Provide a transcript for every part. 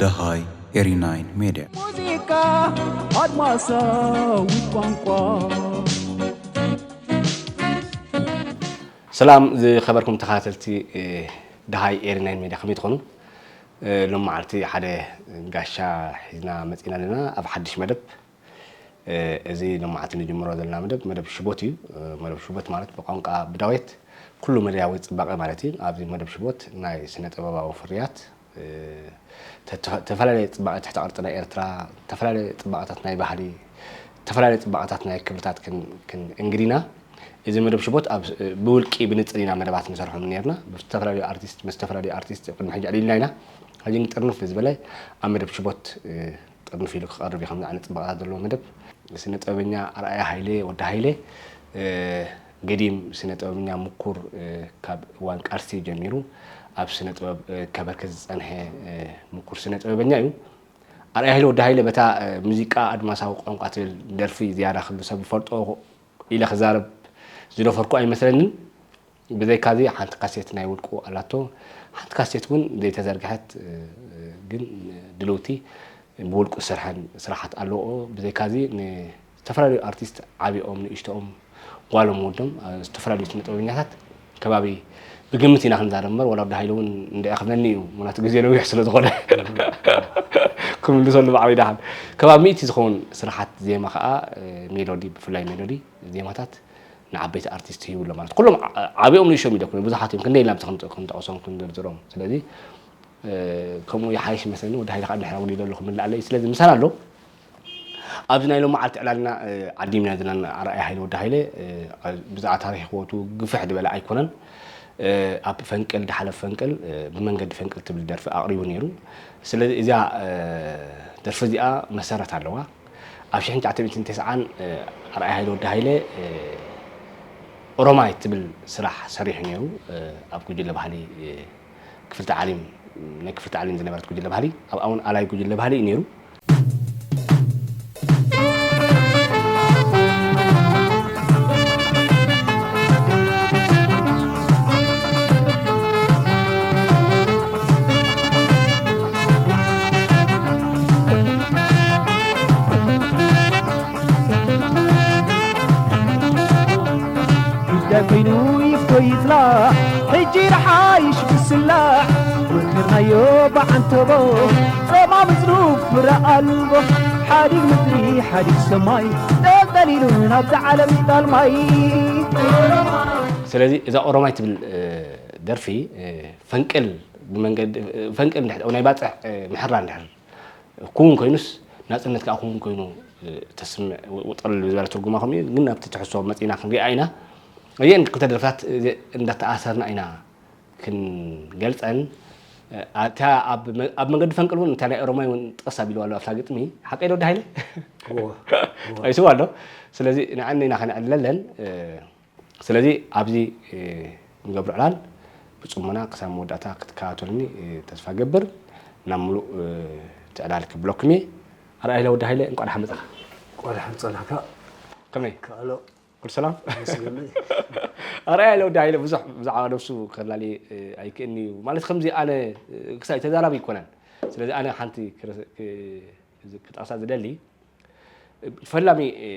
ደሃይ ኤሪ ናይን ሜድያ። ሙዚቃ ኣድማሳዊት ቋንቋ። ሰላም ዝኸበርኩም ተኸታተልቲ፣ እ፣ ደሃይ ኤሪ ናይን ሜድያ ከመይ ትኾኑ? እ፣ ሎም መዓልቲ ሓደ ጋሻ ሒዝና መጺና ኣለና ኣብ ሓድሽ መደብ። እ፣ እዚ ሎማዓንቲ ንጅምሮ ዘለና መደብ፣ መደብ ሽቦት እዩ። እ፣ መደብ ሽቦት ማለት ብቋንቋ ብዳውየት ኩሉ መዳያዊ ጽባቐ ማለት እዩ። ኣብዚ መደብ ሽቦት ናይ ስነ ጥበባዊ ፍርያት፣ እ፣ ተተ-፣ ተፈላለየ ጽባቐ ትሕተ ቅርጺ ናይ ኤርትራ፣ ተፈላለየ ጽባቐታት ናይ ባህሊ፣ ተፈላለየ ጽባቐታት ናይ ክብርታት ክን-፣ ክን-፣ እንግዲና። እዚ መደብ ሽቦት ኣብ፣ እ፣ ብውልቂ ብንጽር ኢና መደባት ንሰርሖም ነርና። ብዝተፈላለዩ ኣርቲስት፣ ምስ ዝተፈላለዩ ኣርቲስት ቅድሚ ሕጂ ኣዕሊልና ኢና። ሕጂ ግን ጥርንፍ ዝበለ ኣብ መደብ ሽቦት፣ እ፣ ጥርንፍ ኢሉ ክቐርብ እዩ፣ ከምዚ ዓይነት ጽባቐታት ዘለዎ መደብ። ስነ ጥበበኛ ኣርኣያ ሃይለ፣ ወዲ ሃይለ፣ እ፣ ገዲም ስነ ጥበበኛ ምኩር፣ እ፣ ካብ እዋን ቃልሲ ጀሚሩ ኣብ ስነ ጥበብ፣ እ፣ ከበርክት ዝጸንሐ፣ እ፣ ምኩር ስነ ጥበበኛ እዩ። ኣርኣያ ሃይለ፣ ወዲ ሃይለ፣ በታ፣ እ፣ ሙዚቃ ኣድማሳዊ ቋንቋ ትብል ደርፊ ዝያዳ ክሉ ሰብ ዝፈልጦ ኢለ ክዛረብ ዝደፈርኩ ኣይመስለንን። ብዘይካዚ ሓንቲ ካሴት ናይ ውልቁ ኣላቶ። ሓንቲ ካሴት እውን ዘይተዘርግሐት፣ እ፣ ግን ድልውቲ ብውልቁ ዝሰርሐን ስራሓት ኣለዎ። ብዘይካዚ ንዝተፈላለዩ ኣርቲስት ዓቢኦም ንእሽቶኦም ጓሎም ወዶም፣ እ፣ ዝተፈላለዩ ስነ ጥበበኛታት ከባቢ ብግምት ኢና ክንዛረብ እምበር፣ ዋላ ወዲ ሃይለ እውን እንድዒ ክብለኒ እዩ። ምኽንያቱ ግዜ ነዊሕ ስለ ዝኾነ ክምልሰሉ ባዕሉ ይደሓን። ከባቢ ሚእቲ ዝኸውን ስራሓት ዜማ ከዓ፣ እ፣ ሜሎዲ፣ ብፍላይ ሜሎዲ ዜማታት ንዓበይቲ ኣርቲስት ሂቡ ኣሎ ማለት። ኩሎም ዓ-፣ ዓቢኦም ንእሽቶም ኢለ ኩሎም ብዙሓት እዮም። ክንደይ ኢልና ብቲ ክንጠ-፣ ክንጠቕሶም ክንዝርዝሮም። ስለዚ፣ እ፣ ከምኡ ይሓይሽ መስለኒ። ወዲ ሃይለ ከዓ ድሕሪ ኣጉዲለ ኣለኹ ምላእ ኣለይ። ስለዚ ምሳና ኣሎ። ኣብዚ ናይ ሎማዓልቲ ዕላልና፣ እ፣ ዓዲምና ዘለና ኣርኣያ ሃይለ ወዲ ሃይለ፣ እ፣ ብዛዕባ ታሪኽ ህይወቱ ግፍሕ ዝበለ ኣይኮነን። እ፣ ኣብ ፈንቅል፣ ድሓለፍ ፈንቅል፣ እ፣ ብመንገዲ ፈንቅል ትብል ደርፊ ኣቕሪቡ ነይሩ። ስለዚ እዚኣ፣ እ፣ ደርፊ እዚኣ መሰረት ኣለዋ። ኣብ ሽሕን ትሽዓተ ሚእትን ተስዓን፣ እ፣ ኣርኣያ ሃይለ ወዲ ሃይለ፣ እ፣ ኦሮማይ ትብል ስራሕ ሰሪሑ ነይሩ። እ፣ ኣብ ጉጅለ ባህሊ፣ እ፣ ክፍልተ ዓሊም፣ ናይ ክፍልተ ዓሊም ዝነበረት ጉጅለ ባህሊ፣ ኣብኣ እውን ኣላይ ጉጅለ ባህሊ እዩ ነይሩ። ጉዳይ ኮይኑ ይፍቶ ይጽላዕ፣ ሕጂ ደሓይሽ ብስላዕ፣ ወኪርናዮ ብዓንተቦ፣ ጸማም እዝኑ ፍረ ኣልቦ፣ ሓዲግ ምድሪ ሓዲግ ሰማይ፣ ጠልጠሊሉ ናብዛ ዓለም ይጣል ማይ። ስለዚ እዛ ኦሮማይ ትብል፣ እ፣ ደርፊ፣ እ፣ ፈንቅል ብመንገዲ፣ እ፣ ፈንቅል እንድሕር፣ ናይ ባጽዕ፣ እ፣ ምሕራ እንድሕር ክውን ኮይኑስ፣ ናጽነት ከኣ ክውን ኮይኑ፣ እ፣ ተስምዕ፣ ው-፣ ውጥር ዝበለ ትርጉማ ከምኡ እዩ። ግን ናብቲ ትሕዝቶ መጺእና ክንሪኣ ኢና። እዚአን ክልተ ደርፍታት፣ እ፣ እንዳተኣሳሰርና ኢና ክንገልጸን። እ፣ እታ ኣብ መ-፣ ኣብ መንገዲ ፈንቅል እውን፣ እታ ናይ ኦሮማይ እውን ጥቕስ ኣቢልዋ ኣሎ ኣብታ ግጥሚ። ሓቀይ ዶ ወዲ ሃይለ? እወ፣ እወ። ጠቒስዋ ኣሎ። ስለዚ ንዐን ኢና ከነዕልለለን። እ፣ ስለዚ ኣብዚ፣ እ፣ ንገብሮ ዕላል ብጽሞና ክሳብ መወዳእታ ክትከታተሉኒ፣ እ፣ ተስፋ ገብር። ናብ ምሉእ፣ እ፣ እቲ ዕላል ክብለኩም እየ። ኣርኣያ ወዲ ሃይለ፣ እንቋዕ ደሓን መጻኻ። እንቋዕ ደሓን ጸናሕካ። ከመይ? ከኣሎ። ኩሉ ሰላም? መስገነይ። ኣርኣያ ወዲ ሃይለ ብዙሕ ብዛዕባ ነብሱ ከላሊ፣ እ፣ ኣይክእልኒ እዩ። ማለት ከምዚ ኣነ፣ እ፣ ክሳይ ተዛራቢ ኣይኮነን። ስለዚ ኣነ ሓንቲ ክረ-፣ ክ-፣ ክጠቕሳ ዝደሊ፣ ፈላሚ፣ እ፣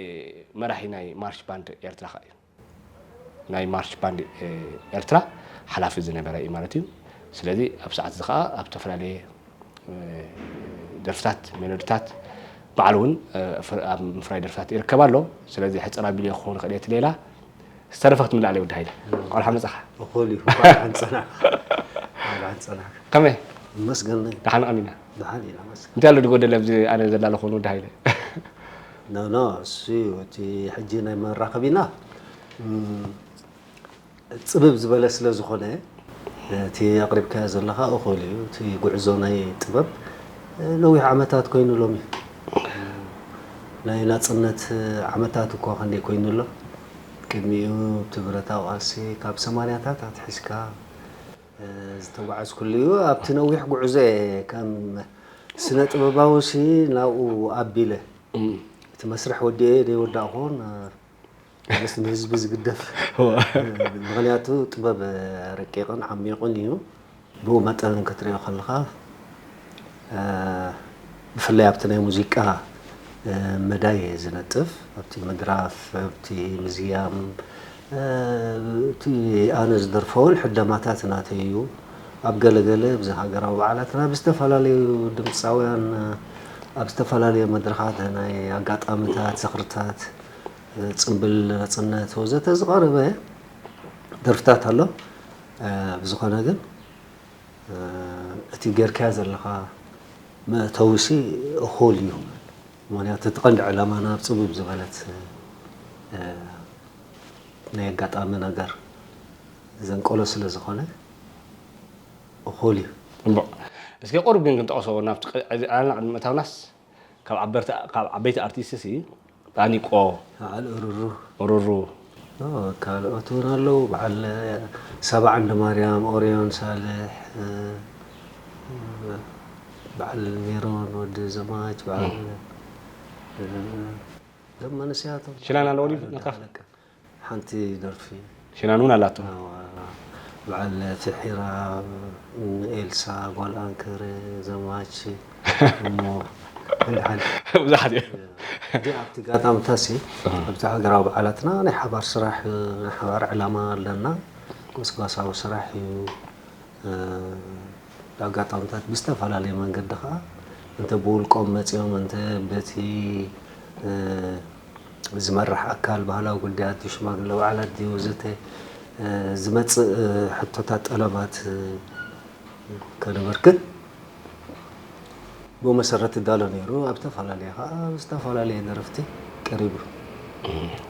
መራሒ ናይ ማርሽ ባንድ ኤርትራ ከኣ እዩ። ናይ ማርሽ ባንድ፣ እ፣ ኤርትራ ሓላፊ ዝነበረ እዩ ማለት እዩ። ስለዚ ኣብ ሰዓት እዚ ከኣ ኣብ ዝተፈላለየ፣ እ፣ ደርፍታት፣ ሜሎዲታት ባዕሉ እውን፣ እ፣ ፍር-፣ ኣብ ምፍራይ ደርፍታት ይርከብ ኣሎ። ስለዚ ሕጽር ኣቢለ ክኸውን ይኽእል እየ እቲ ሌላ። ዝተረፈ ክትምልኣለይ ወዲ ሃይለ። እንቋዕ ደሓን መጻኻ። እኹል እዩ። እንቋዕ ደሓን ጸናሕካ። እንቋዕ ደሓን ጸናሕካ። ከመይ? ይመስገን። ደሓን ቀኒና። ደሓን ኢና፣ መስገን። እንታይ ኣሎ ዝጎደለ ኣብዚ ኣነ ዘላለኹ ወዲ ሃይለ? ኖ፣ ኖ፣ እሱ እዩ እቲ ሕጂ ናይ መራኸቢና። እም፣ ጽብብ ዝበለ ስለ ዝኾነ፣ እቲ ኣቕሪብካዮ ዘለኻ እኹል እዩ። እቲ ጉዕዞ ናይ ጥበብ ነዊሕ ዓመታት ኮይኑ ሎሚ። ናይ ናጽነት ዓመታት እኳ ክንደይ ኮይኑ ኣሎ። ቅድሚኡ እቲ ብረታዊ ቃልሲ ካብ ሰማንያታት ኣትሒዝካ ዝተጓዓዝኩሉ እዩ። ኣብቲ ነዊሕ ጉዕዞ እየ ከም ስነ ጥበባዊ ሲ ናብኡ ኣቢለ። እም። እቲ መስርሕ ወዲኤ ዘይወዳእኩን ምስ ንህዝቢ ዝግደፍ። ምኽንያቱ ጥበብ ረቂቕን ዓሚቑን እዩ። ብኡ መጠን ክትሪኦ ከለኻ፣ ብፍላይ ኣብቲ ናይ ሙዚቃ መዳይ እየ ዝነጥፍ። ኣብቲ ምድራፍ፣ ኣብቲ ምዝያም፣ እቲ ኣነ ዝደርፎ እውን ሕደማታት ናተይ እዩ። ኣብ ገለ ገለ ኣብዚ ሃገራዊ በዓላትና ብዝተፈላለዩ ድምፃውያን ኣብ ዝተፈላለየ መድረኻት ናይ ኣጋጣሚታት፣ ዝኽርታት፣ ጽምብል ናጽነት ወዘተ ዝቐረበ ደርፍታት ኣሎ። ብዝኾነ ግን እቲ ጌርካዮ ዘለኻ መእተዊሲ እኹል እዩ። ምኽንያቱ እቲ ቀንዲ ዕላማና ኣብ ጽብብ ዝበለት ናይ ኣጋጣሚ ነገር ዘንቀሎ ስለ ዝኾነ እኹል እዩ። እምቦ። እስኪ ቁሩብ ግን ክንጠቕሶ ናብቲ ቀ-፣ ዕላልና ቅድሚ ምእታውናስ ካብ ዓበርቲ-፣ ካብ ዓበይቲ ኣርቲስትሲ ጣኒቆ፣ በዓል እሩሩ። እሩሩ። ኦ፣ ካልኦት እውን ኣለዉ። በዓል ሳባ ዓንደ ማርያም፣ ኦርዮን ሳልሕ፣ እ፣ በዓል ሜሮን ወዲ ዘማች፣ በዓል፣ እ። እ፣ እዞም መንእሰያት ሽናን ኣለዎ ድዩ በዓል ናትካ? ሓንቲ ደርፊ። ሽናን እውን ኣላቶ። እዋ፣ በዓል ፍሒራ፣ ኤልሳ፣ ጓል ኣንከረ፣ ዘማች፣ እሞ፣ እንድሓን። ብዙሓት እዮም። እቲ ኣብቲ ጋጣምታሲ፣ ኣሃ። ኣብቲ ሃገራዊ በዓላትና ናይ ሓባር ስራሕ፣ ናይ ሓባር ዕላማ ኣለና። ጎስጓሳዊ ስራሕ እዩ። እ፣ ኣጋጣምታት ብዝተፈላለየ መንገዲ ኸዓ፣ እንተ ብውልቆም መጺኦም፣ እንተ በቲ፣ እ፣ ዝመርሕ ኣካል ባህላዊ ጉዳያት ድዩ፣ ሽማግለ በዓላት ድዩ፣ ወዘተ፣ እ፣ ዝመጽእ፣ እ፣ ሕቶታት፣ ጠለባት፣ እ፣ ከነበርክት ብኡ መሰረት ይዳሎ ነይሩ። ኣብ ዝተፈላለየ ኸዓ፣ ብዝተፈላለየ ደረፍቲ ቀሪቡ።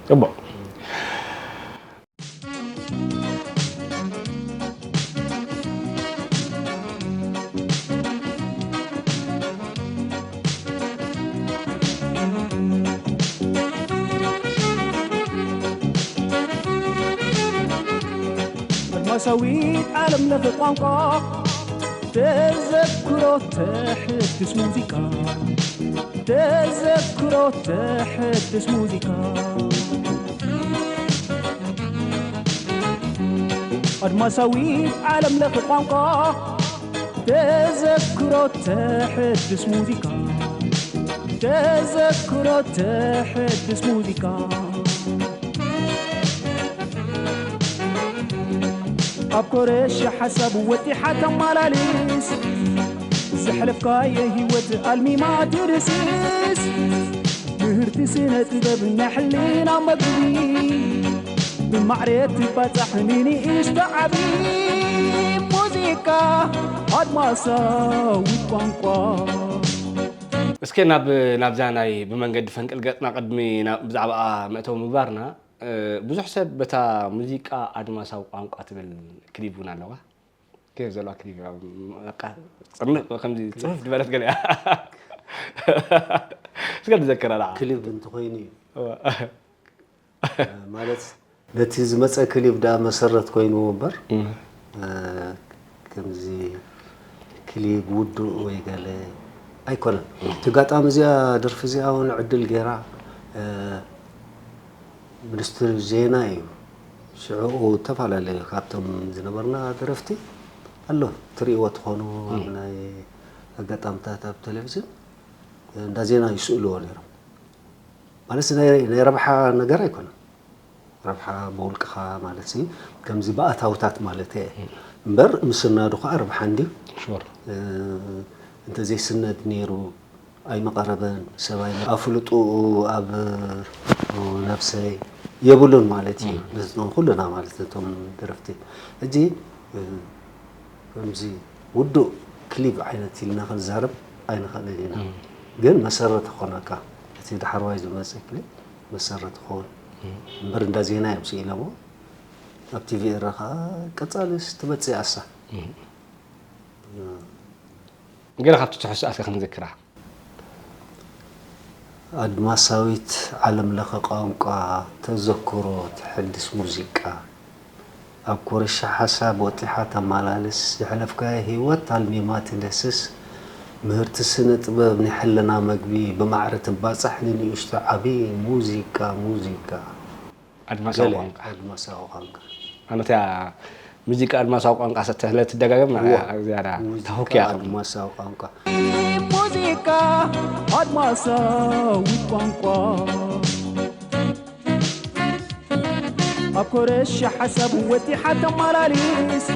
ጽቡቕ። ኣድማሳዊት ዓለም ለኸ ቋንቋ ተዘክሮ ተሕድስ ሙዚቃ። ተዘክሮ ተሕድስ ሙዚቃ። ኣድማሳዊት ዓለም ለኸ ቋንቋ ተዘክሮ ተሕድስ ሙዚቃ። ተዘክሮ ተሕድስ ሙዚቃ። ኣብ ኮረሻ ሓሳብ ወጢሓ ተማላልስ። ዘሕለፍካዮ ህይወት ኣልሚማ ትድስስ። ምህርቲ ስነ ጥበብ ናይ ሕልና መግቢ። ብማዕረ ትባጻሕ ንንእሽቶ ዓቢ። ሙዚቃ ኣድማሳዊት ቋንቋ። እስከ ናብ፣ ናብዛ ናይ ብመንገዲ ፈንቅል ገጽና ቅድሚ ናብ፣ ብዛዕባኣ መእተዊ ምግባርና፣ እ፣ ብዙሕ ሰብ በታ ሙዚቃ ኣድማሳዊ ቋንቋ ትብል ክሊፕ እውን ኣለዋ። ኬፍ ዘለዋ ክሊፕ እያ። በቃ፣ ጽምቕ ከምዚ ጽፍፍ ዝበለት ገለ እያ። እስከ ንዘክራ ደኣ። ክሊፕ እንተኾይኑ እዩ። እዋ። ማለት፣ ነቲ ዝመጸ ክሊፕ ደኣ መሰረት ኮይንዎ እምበር፣ እም። እ፣ ከምዚ ክሊፕ ውዱእ ወይ ገለ ኣይኮነን። እም። እቲ ኣጋጣሚ እዚኣ፣ ደርፊ እዚኣ እውን ዕድል ገይራ፣ እ፣ ሚኒስትሪ ዜና እዩ። ሽዑ ዝተፈላለዩ ካብቶም ዝነበርና ደረፍቲ ኣሎ፣ ትርእይዎ ትኾኑ፣ ኣብ እም። ናይ ኣጋጣምታት ኣብ ቴሌቪዥን እንዳ ዜና ይስእልዎ ነይሮም። ማለት ናይ፣ ናይ ረብሓ ነገር ኣይኮነን። ረብሓ ብውልቅኻ ማለት ሲ፣ ከምዚ ብኣታውታት ማለት እየ። እም። እምበር ምስናዱ ኸዓ ረብሓ እንድዩ። ሹር። እ፣ እንተዘይስነድ ነይሩ ኣይምቐረበን፣ ሰብ ኣይም-፣ ኣፍልጦኡ ኣብ ነብሰይ የብሉን ማለት እዩ። እም። ነቶም ኩልና ማለት ነቶም ደረፍቲ። ሕጂ፣ እ፣ ከምዚ ውዱእ ክሊፕ ዓይነት ኢልና ክንዛረብ ኣይንኽእልን ኢና። እም። ግን መሰረት ክኾነካ፣ እቲ ዳሕረዋይ ዝመጽእ ክሊፕ መሰረት ክኸውን። እም። እምበር እንዳ ዜና እዮም ስኢሎሞ። ኣብ ቲቪ ኤረ ኸዓ ቀጻልስ ትመጽእ ኣሳ። እም። ገለ ካብቲ ትሕዝቶኣ እስከ ክንዝክራ። ኣድማሳዊት ዓለም ለኸ ቋንቋ ተዘክሮ ተሐድስ ሙዚቃ። ኣብ ኮረሻ ሓሳብ ወጢሓ ተማላልስ፣ ዘሕለፍካዮ ህይወት ኣልሚማ ትደስስ፣ ምህርቲ ስነ ጥበብ ናይ ሕልና መግቢ፣ ብማዕረ ትባጻሕ ንንእሽቶ ዓቢ፣ ሙዚቃ፣ ሙዚቃ። ኣድማሳዊ ገለ ቋንቋ። ኣድማሳዊ ቋንቋ ማለት እያ፣ ሙዚቃ ኣድማሳዊ ቋንቋ ሰተ-፣ ስለትደጋገም እዋ። ዝያዳ ሙዚቃ ታሁክያ። ኣድማሳዊ ቋንቋ ሙዚቃ ኣድማሳዊ ቋንቋ ኣብ ኮረሻ ሓሳብ ወጢሓ ተመላሊስ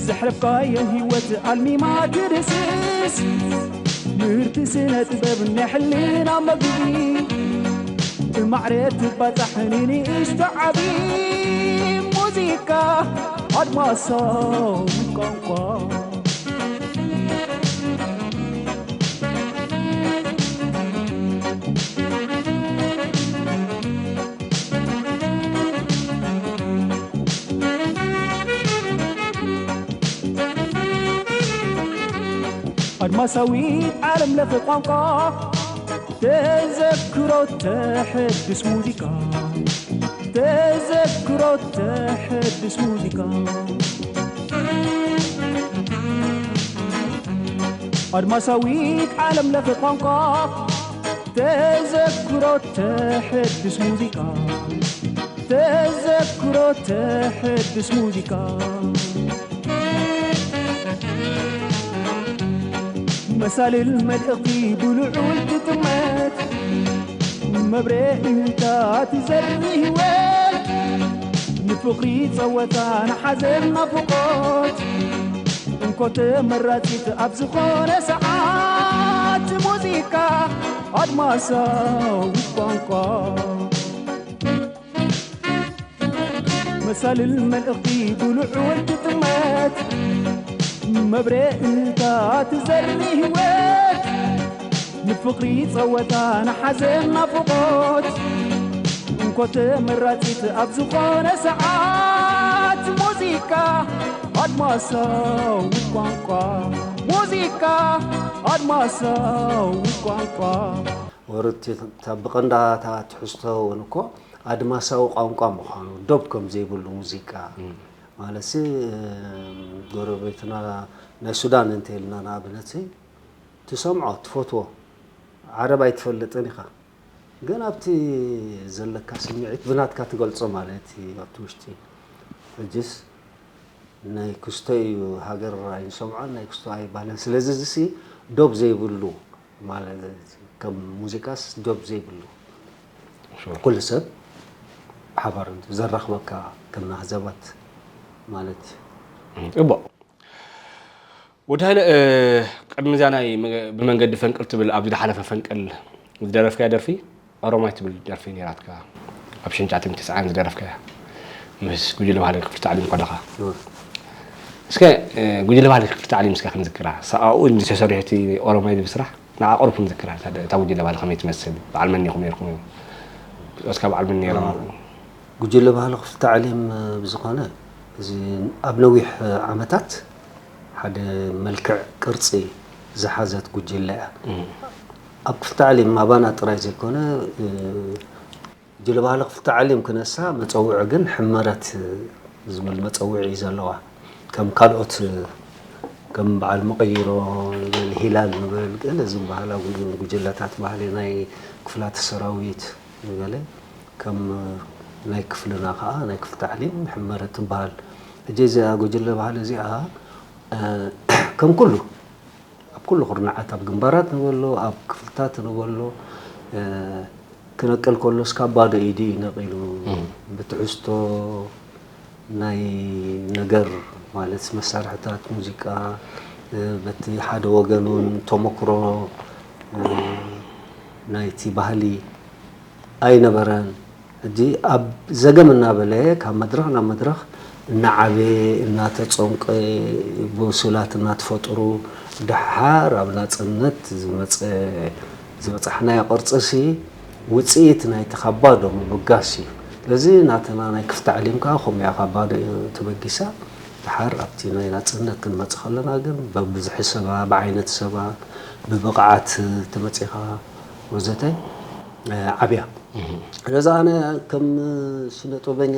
ዘሕለፍካዮ ህይወት ኣልሚማ ትድስስ ምህርቲ ስነ ጥበብ ናይ ሕልና መግቢ ብማዕረ ትባጻሕ ንንእሽቶ ዓቢ ሙዚቃ ኣድማሳዊ ቋንቋ ኣድማሳዊት ዓለም ለኸ ቋንቋ ተዘክሮ ተሐድስ ሙዚቃ ተዘክሮ ተሐድስ ሙዚቃ ኣድማሳዊት ዓለም ለኸ ቋንቋ ተዘክሮ ተሐድስ ሙዚቃ ተዘክሮ ተሐድስ ሙዚቃ መሳልል መልእኽቲ ብልዑል ትጥመት መብሬ እታ ትዘሪ ህይወት ንፍቕሪ ጸወታ ንሓዘን ናፍቖት እንኮ ተመራጺት ኣብ ዝኾነ ሰዓት ሙዚቃ ኣድማሳዊ ቋንቋ መሳልል መልእኽቲ ብልዑል ትጥመት መብሬ እታ ትዘሪ ህይወት ንፍቕሪ ጸወታ ንሓዘን ናፍቖት እንኮ ተመራጺት ኣብ ዝኾነ ሰዓት ሙዚቃ ኣድማሳዊ ቋንቋ ሙዚቃ ኣድማሳዊ ቋንቋ ወረድቲ እታ ብቐንዳ እታ ትሕዝቶ እውን እኮ ኣድማሳዊ ቋንቋ ምዃኑ ዶብ ከም ዘይብሉ ሙዚቃ ማለት ሲ ጎረቤትና ናይ ሱዳን እንተልና ንኣብነት ትሰምዖ ትፈትዎ ዓረብ ኣይትፈልጥን ኢኻ ግን ኣብቲ ዘለካ ስምዒት ብናትካ ትገልጾ ማለት እዩ ኣብቲ ውሽጢ ሕጅስ ናይ ክስቶ እዩ ሃገር ኣይንሰምዖን ናይ ክስቶ ኣይባለን ስለዚ ዝሲ ዶብ ዘይብሉ ማለት ከም ሙዚቃስ ዶብ ዘይብሉ ኩሉ ሰብ ሓባር ዘራኽበካ ከም ናህዘባት ማለት እዩ ጽቡቕ። ወዲ ሃይለ፣ እ፣ ቅድሚ እዚኣ ናይ መ-፣ ብመንገዲ ፈንቅል ትብል ኣብዚ ዝሓለፈ ፈንቅል ዝደረፍካያ ደርፊ፣ ኦሮማይ ትብል ደርፊ ነይራትካ። ኣብ ሽንጫትን ትስዓን ዝደረፍካያ ምስ ጉጅለ ባህሊ ክፍሊ ታዕሊም ከለኻ። እስከ፣ እ፣ ጉጅለ ባህሊ ክፍሊ ታዕሊም እስከ ክንዝክራ። ሰኣኡ እንዲ ተሰሪሑ እቲ ኦሮማይ ዝብል ስራሕ፣ ንዓ ቁሩብ ክንዝክራ። እታ ደ-፣ እታ ጉጅለ ባህሊ ከመይ ትመስል? በዓል መን ኢኹም ነይርኩም? ብጾትካ በዓል መን ነይሮም? ጉጅለ ባህሊ ክፍሊ ታዕሊም ብዝኾነ፣ እዚ ኣብ ነዊሕ ዓመታት ሓደ መልክዕ ቅርጺ ዝሓዘት ጉጅለ እያ። ኣብ ክፍሊ ታዕሊም ኣባና ጥራይ ዘይኮነ፣ እ፣ ጉጅለ ባህሊ ክፍሊ ታዕሊም ክነሳ መጸውዒ ግን ሕመረት ዝብል መጸውዒ እዩ ዘለዋ። ከም ካልኦት፣ ከም በዓል መቐይሮ፣ ሂላል ንበል፣ ገለ ዝበሃላ ጉ-፣ ጉጅለታት ባህሊ ናይ ክፍላተ ሰራዊት፣ ገለ ከም ናይ ክፍልና ከኣ ናይ ክፍሊ ታዕሊም ሕመረት ትበሃል። ሕጂ እዚኣ ጉጅለ ባህሊ እዚኣ፣ እ፣ ከም ኩሉ፣ ኣብ ኩሉ ኩርናዓት፣ ኣብ ግንባራት ንበሎ፣ ኣብ ክፍልታት ንበሎ፣ እ፣ ክነቅል ከሎስ ካብ ባዶ ኢዱ እዩ ነቒሉ። ብትሕዝቶ ናይ ነገር ማለት መሳርሕታት ሙዚቃ፣ እ፣ በቲ ሓደ ወገን እውን ተመክሮ፣ እ፣ ናይቲ ባህሊ ኣይነበረን። ሕጂ ኣብ ዘገም እናበለ ካብ መድረኽ ናብ መድረኽ እናዓበየ፣ እናተጸምቀ፣ ብሱላት እናተፈጥሩ፣ ደሓር ኣብ ናጽነት ዝመጸ፣ ዝበጻሕናዮ ቅርጺሲ ውጽኢት ናይቲ ካብ ባዶ ምብጋስ እዩ። ስለዚ ናትና ናይ ክፍቲ ዓሊም ከኣ ከምኡ እያ፣ ካብ ባዶ ተበጊሳ። ደሓር ኣብቲ ናይ ናጽነት ክንመጽእ ከለና ግን በብዝሒ ሰባ፣ ብዓይነት ሰባ፣ ብብቕዓት ተመጺኻ ወዘተ፣ እ፣ ዓብያ። ስለዚ ኣነ ከም ስነ ጥበበኛ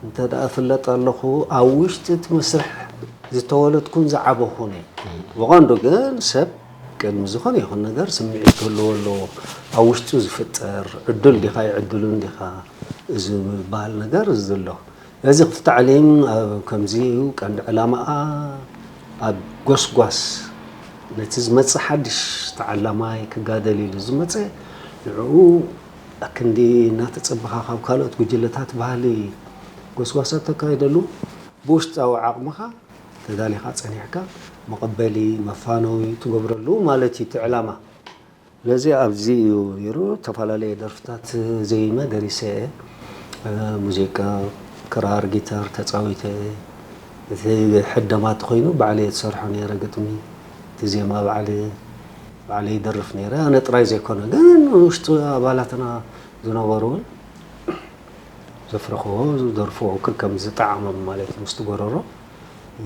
እንተ ደኣ እፍለጥ ኣለኹ፣ ኣብ ውሽጢ እቲ መስርሕ ዝተወለድኩን ዝዓበኹን እየ። ብቐንዱ ግን ሰብ ቅድሚ ዝኾነ ይኹን ነገር ስምዒት ክህልዎ ኣለዎ። ኣብ ውሽጡ ዝፍጠር ዕዱል ዲኻ ኣይዕዱልን ዲኻ፣ እዚ ዝበሃል ነገር እዚ ዘሎ እዚ ክፍቲ ዓሌም ከምዚ እዩ ቀንዲ ዕላማኣ ኣብ ጎስጓስ ነቲ ዝመፅእ ሓድሽ ተዓላማይ ክጋደል ኢሉ ዝመፀ ንዕኡ ኣክንዲ እናተፀበኻ ካብ ካልኦት ጉጅለታት ባህሊ ጎስጓሳት ተካይደሉ ብውሽጣዊ ዓቕምኻ ተዳሊኻ ጸኒሕካ መቐበሊ መፋነዊ ትገብረሉ ማለት እዩ እቲ ዕላማ። ስለዚ ኣብዚ እዩ ነይሩ። ዝተፈላለየ ደርፍታት ዘይመ ደሪሰ እየ። ሙዚቃ፣ ክራር፣ ጊታር ተጻዊተ እየ። እቲ ሕደማ ተኾይኑ ባዕለይ እየ ዝሰርሖ ነይረ ግጥሚ፣ እቲ ዜማ ባዕለይ ባዕለይ ይደርፍ ነይረ። ኣነ ጥራይ ዘይኮነ ግን ውሽጢ ኣባላትና ዝነበሩ እውን ዘፍረኽዎ ዝደርፍዎ ከከም ዝጠዓሞም ማለት እዩ ምስቲ ጎረሮ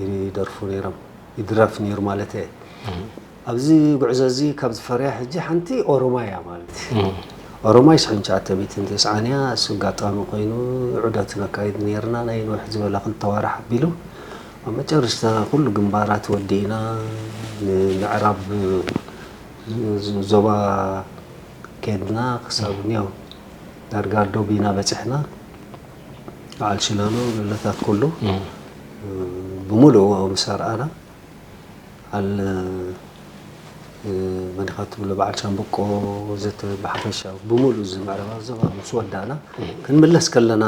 ይደርፉ ነይሮም ይድረፍ ነይሩ ማለት እየ ኣብዚ ጉዕዞ እዚ ካብ ዝፈርያ ሕጂ ሓንቲ ኦሮማይ እያ ማለት እዩ ኦሮማይ ስሕን ትሽዓተ ሚእትን ተስዓን እያ እሱ ኣጋጣሚ ኮይኑ ዑደት ነካይድ ነይርና ናይ ንውሕ ዝበለ ክልተ ዋርሕ ኣቢሉ ኣብ መጨረሽታ ኩሉ ግንባራት ወዲእና ንምዕራብ ዞባ ከድና ክሳብ ኒያው ዳርጋ ዶብ ኢና በፂሕና በዓል ሽላሎ ገለታት ኩሉ ብምሉእ ኣብኡ ምስ ኣርኣና በዓል መን ኢኻ ትብሎ በዓል ሻምበቆ ወዘተ ብሓፈሻ ብምሉእ እዚ ምዕራባዊ ዞባ ምስ ወዳእና ክንምለስ ከለና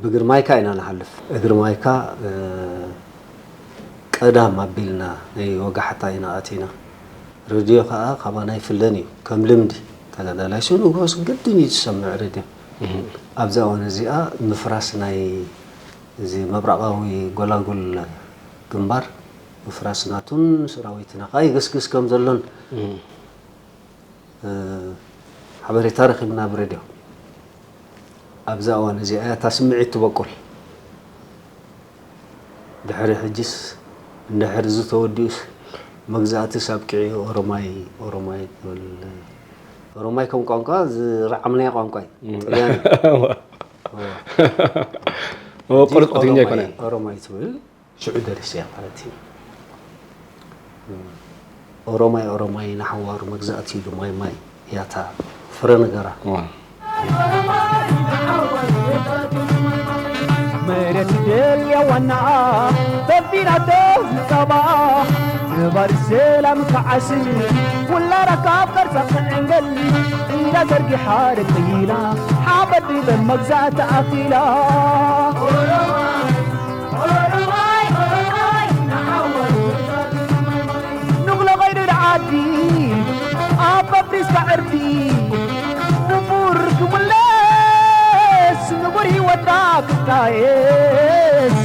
ብግርማይካ ኢና ንሓልፍ። እግሪ ማይካ ቀዳም ኣቢልና ናይ ወጋሕታ ኢና ኣቲና። ሬድዮ ከኣ ካባና ይፍለን እዩ። ከም ልምዲ ተጋዳላይ ሽንጉስ ግድን እዩ ዝሰምዕ ሬድዮ። ኣብዛ እዋን እዚኣ ምፍራስ ናይ እዚ ምብራቓዊ ጎላጉል ግንባር ምፍራስ ናቱን ሰራዊትና ከኣ ይግስግስ ከም ዘሎን ሓበሬታ ረኺብና ብሬድዮ። ኣብዛ እዋን እዚኣ እያ እታ ስምዒት ትበቁል። ድሕሪ ሕጂስ እንድሕር እዚ ተወዲኡስ መግዛእትስ ኣብቂዑ ኦሮማይ ኦሮማይ ትብል። ኦሮማይ ከም ቋንቋ ዝረዓምናዮ ቋንቋ እዩ። ጥልያን እዩ። እወ። እወ፣ ቁርጥ ትግርኛ ኦሮማይ፣ ኣይኮነን። ኦሮማይ ትብል ሽዑ ደሪሰያ ማለት እዩ። ኦሮማይ ኦሮማይ ንሓዋሩ መግዛእቲ ኢሉ ማይ ማይ ያታ ፍረ ነገራ። መሬት ደልያ ዋናኣ ተቢናቶ ዝጸባኣ ነባሪ ሰላም ከዓስል ውላዳ ካብ ቅርጻ ክዕንገል ኢዳ ዘርጊሓ ደቂ ኢላ ሓበድ በመግዛእቲ ኣኺላ። ንጉሎ ኸይዱ ንዓዲ ኣብ ፓፕሪስካ ዕርዲ ንቡር ክምለስ ንቡር ህይወትና ክታየስ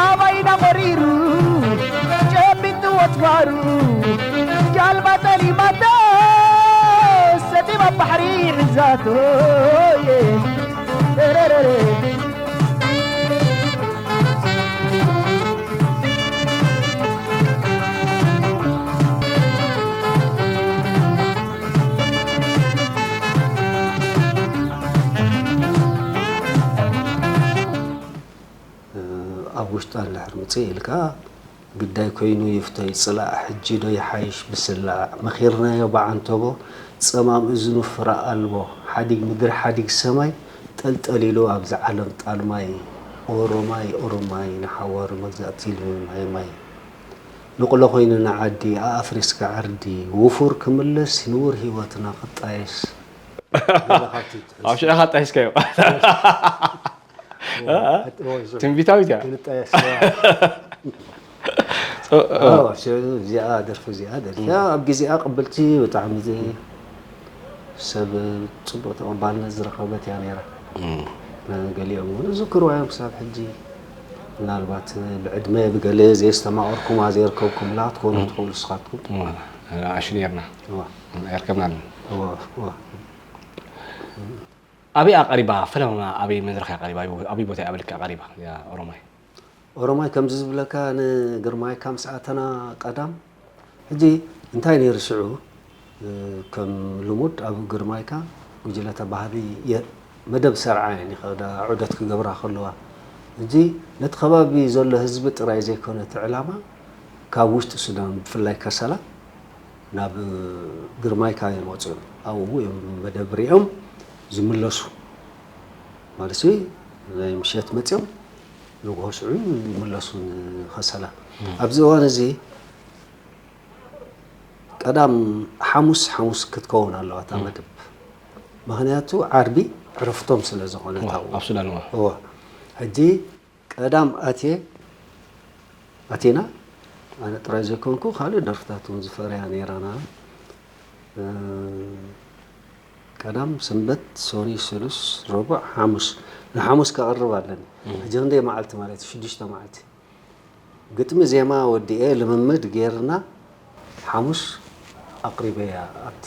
ኣባይና ቖሪሩ ጨቢጡ ወትፋሩ ጃልባ ጠሊማቶ ሰጢማ ባሕሪ ሒዛቶ ኣብ ውሽጣ እንድሕር ምፅእ ኢልካ ግዳይ ኮይኑ ይፍቶ ይፅላእ ሕጂ ዶ ይሓይሽ ብስላዕ መኺርናዮ ብዓንተቦ ፀማም እዝኑ ፍረ ኣልቦ ሓዲግ ምድሪ ሓዲግ ሰማይ ጠልጠል ኢሉ ኣብዚ ዓለም ጣልማይ ኦሮማይ ኦሮማይ ንሓዋሩ መግዛእቲ ኢሉ ማይ ማይ ንቑሎ ኮይኑ ንዓዲ ኣኣፍሪስካ ዕርዲ ውፉር ክምለስ ንቡር ህይወትና ክጣየስ ገለ ካብቲ ትሕዝ- ኣብ ሽዕኻ ጣይስካዮ እዎ፣ እዎ፣ እዎ። ትንቢታዊት እያ ክንጣየስ እ- እ- ኣዎ፣ ሸ- እዚኣ ደርፊ እዚኣ ደርፊ እያ ኣብ ግዜኣ ቅብልቲ ብጣዕሚ ዚ- ሰብ ፅቡቅ ተቐባልነት ዝረኸበት እያ ነይራ። ገሊኦም እውን ዝዝክርዋ እዮም ክሳብ ሕጂ። ምናልባት ብዕድመ ብገለ ዘየስተማቐርኩማ ዘየርከብኩምላ ክትኮኑ ትኽእሉ ንስኻትኩም። ኣሽ ነርና እዋ፣ ኣይርከብናን እዋ፣ እዋ። ኣበይ ኣቐሪባ ፈለማ ኣበይ መድረኽ እያ ቀሪባ ኣበይ ቦታ እያ ኣበልካ ቀሪባ እያ ኦሮማይ ኦሮማይ ከምዚ ዝብለካ ንግርማይካ ምስ ኣተና ቀዳም ሕጂ እንታይ ነይሩ ሽዑ ከም ልሙድ ኣብ ግርማይካ ጉጅለታ ባህሊ የ- መደብ ሰርዓ እየን ይኸዳ ዑደት ክገብራ ከለዋ ሕጂ ነቲ ከባቢ ዘሎ ህዝቢ ጥራይ ዘይኮነ እቲ ዕላማ ካብ ውሽጢ ሱዳን ብፍላይ ከሰላ ናብ ግርማይካ እዮም ወፅኦም ኣብኡ እዮም መደብ ሪኦም ዝምለሱ ማለት ሲ ናይ ምሸት መፅኦም ንግሆ ሽዑ ይምለሱ ንኸሰላ። ኣብዚ እዋን እዚ ቀዳም ሓሙስ ሓሙስ ክትከውን ኣለዋ እታ መደብ፣ ምክንያቱ ዓርቢ ዕረፍቶም ስለ ዝኾነ እዋ፣ ታው ኣብ ሱዳን እዋ። እዋ። ሕጂ ቀዳም ኣትየ ኣቲና፣ ኣነ ጥራይ ዘይኮንኩ ካልእ ደርፍታት እውን ዝፈረያ ነይራና። ቀዳም፣ ሰንበት፣ ሶኒ፣ ስሉስ፣ ረቡዕ፣ ሓሙስ። ንሓሙስ ከቕርብ ኣለኒ። ሕጂ ክንደይ መዓልቲ ማለት እዩ? ሽዱሽተ መዓልቲ። ግጥሚ ዜማ ወዲኤ ልምምድ ጌርና ሓሙስ ኣቕሪበያ ኣብቲ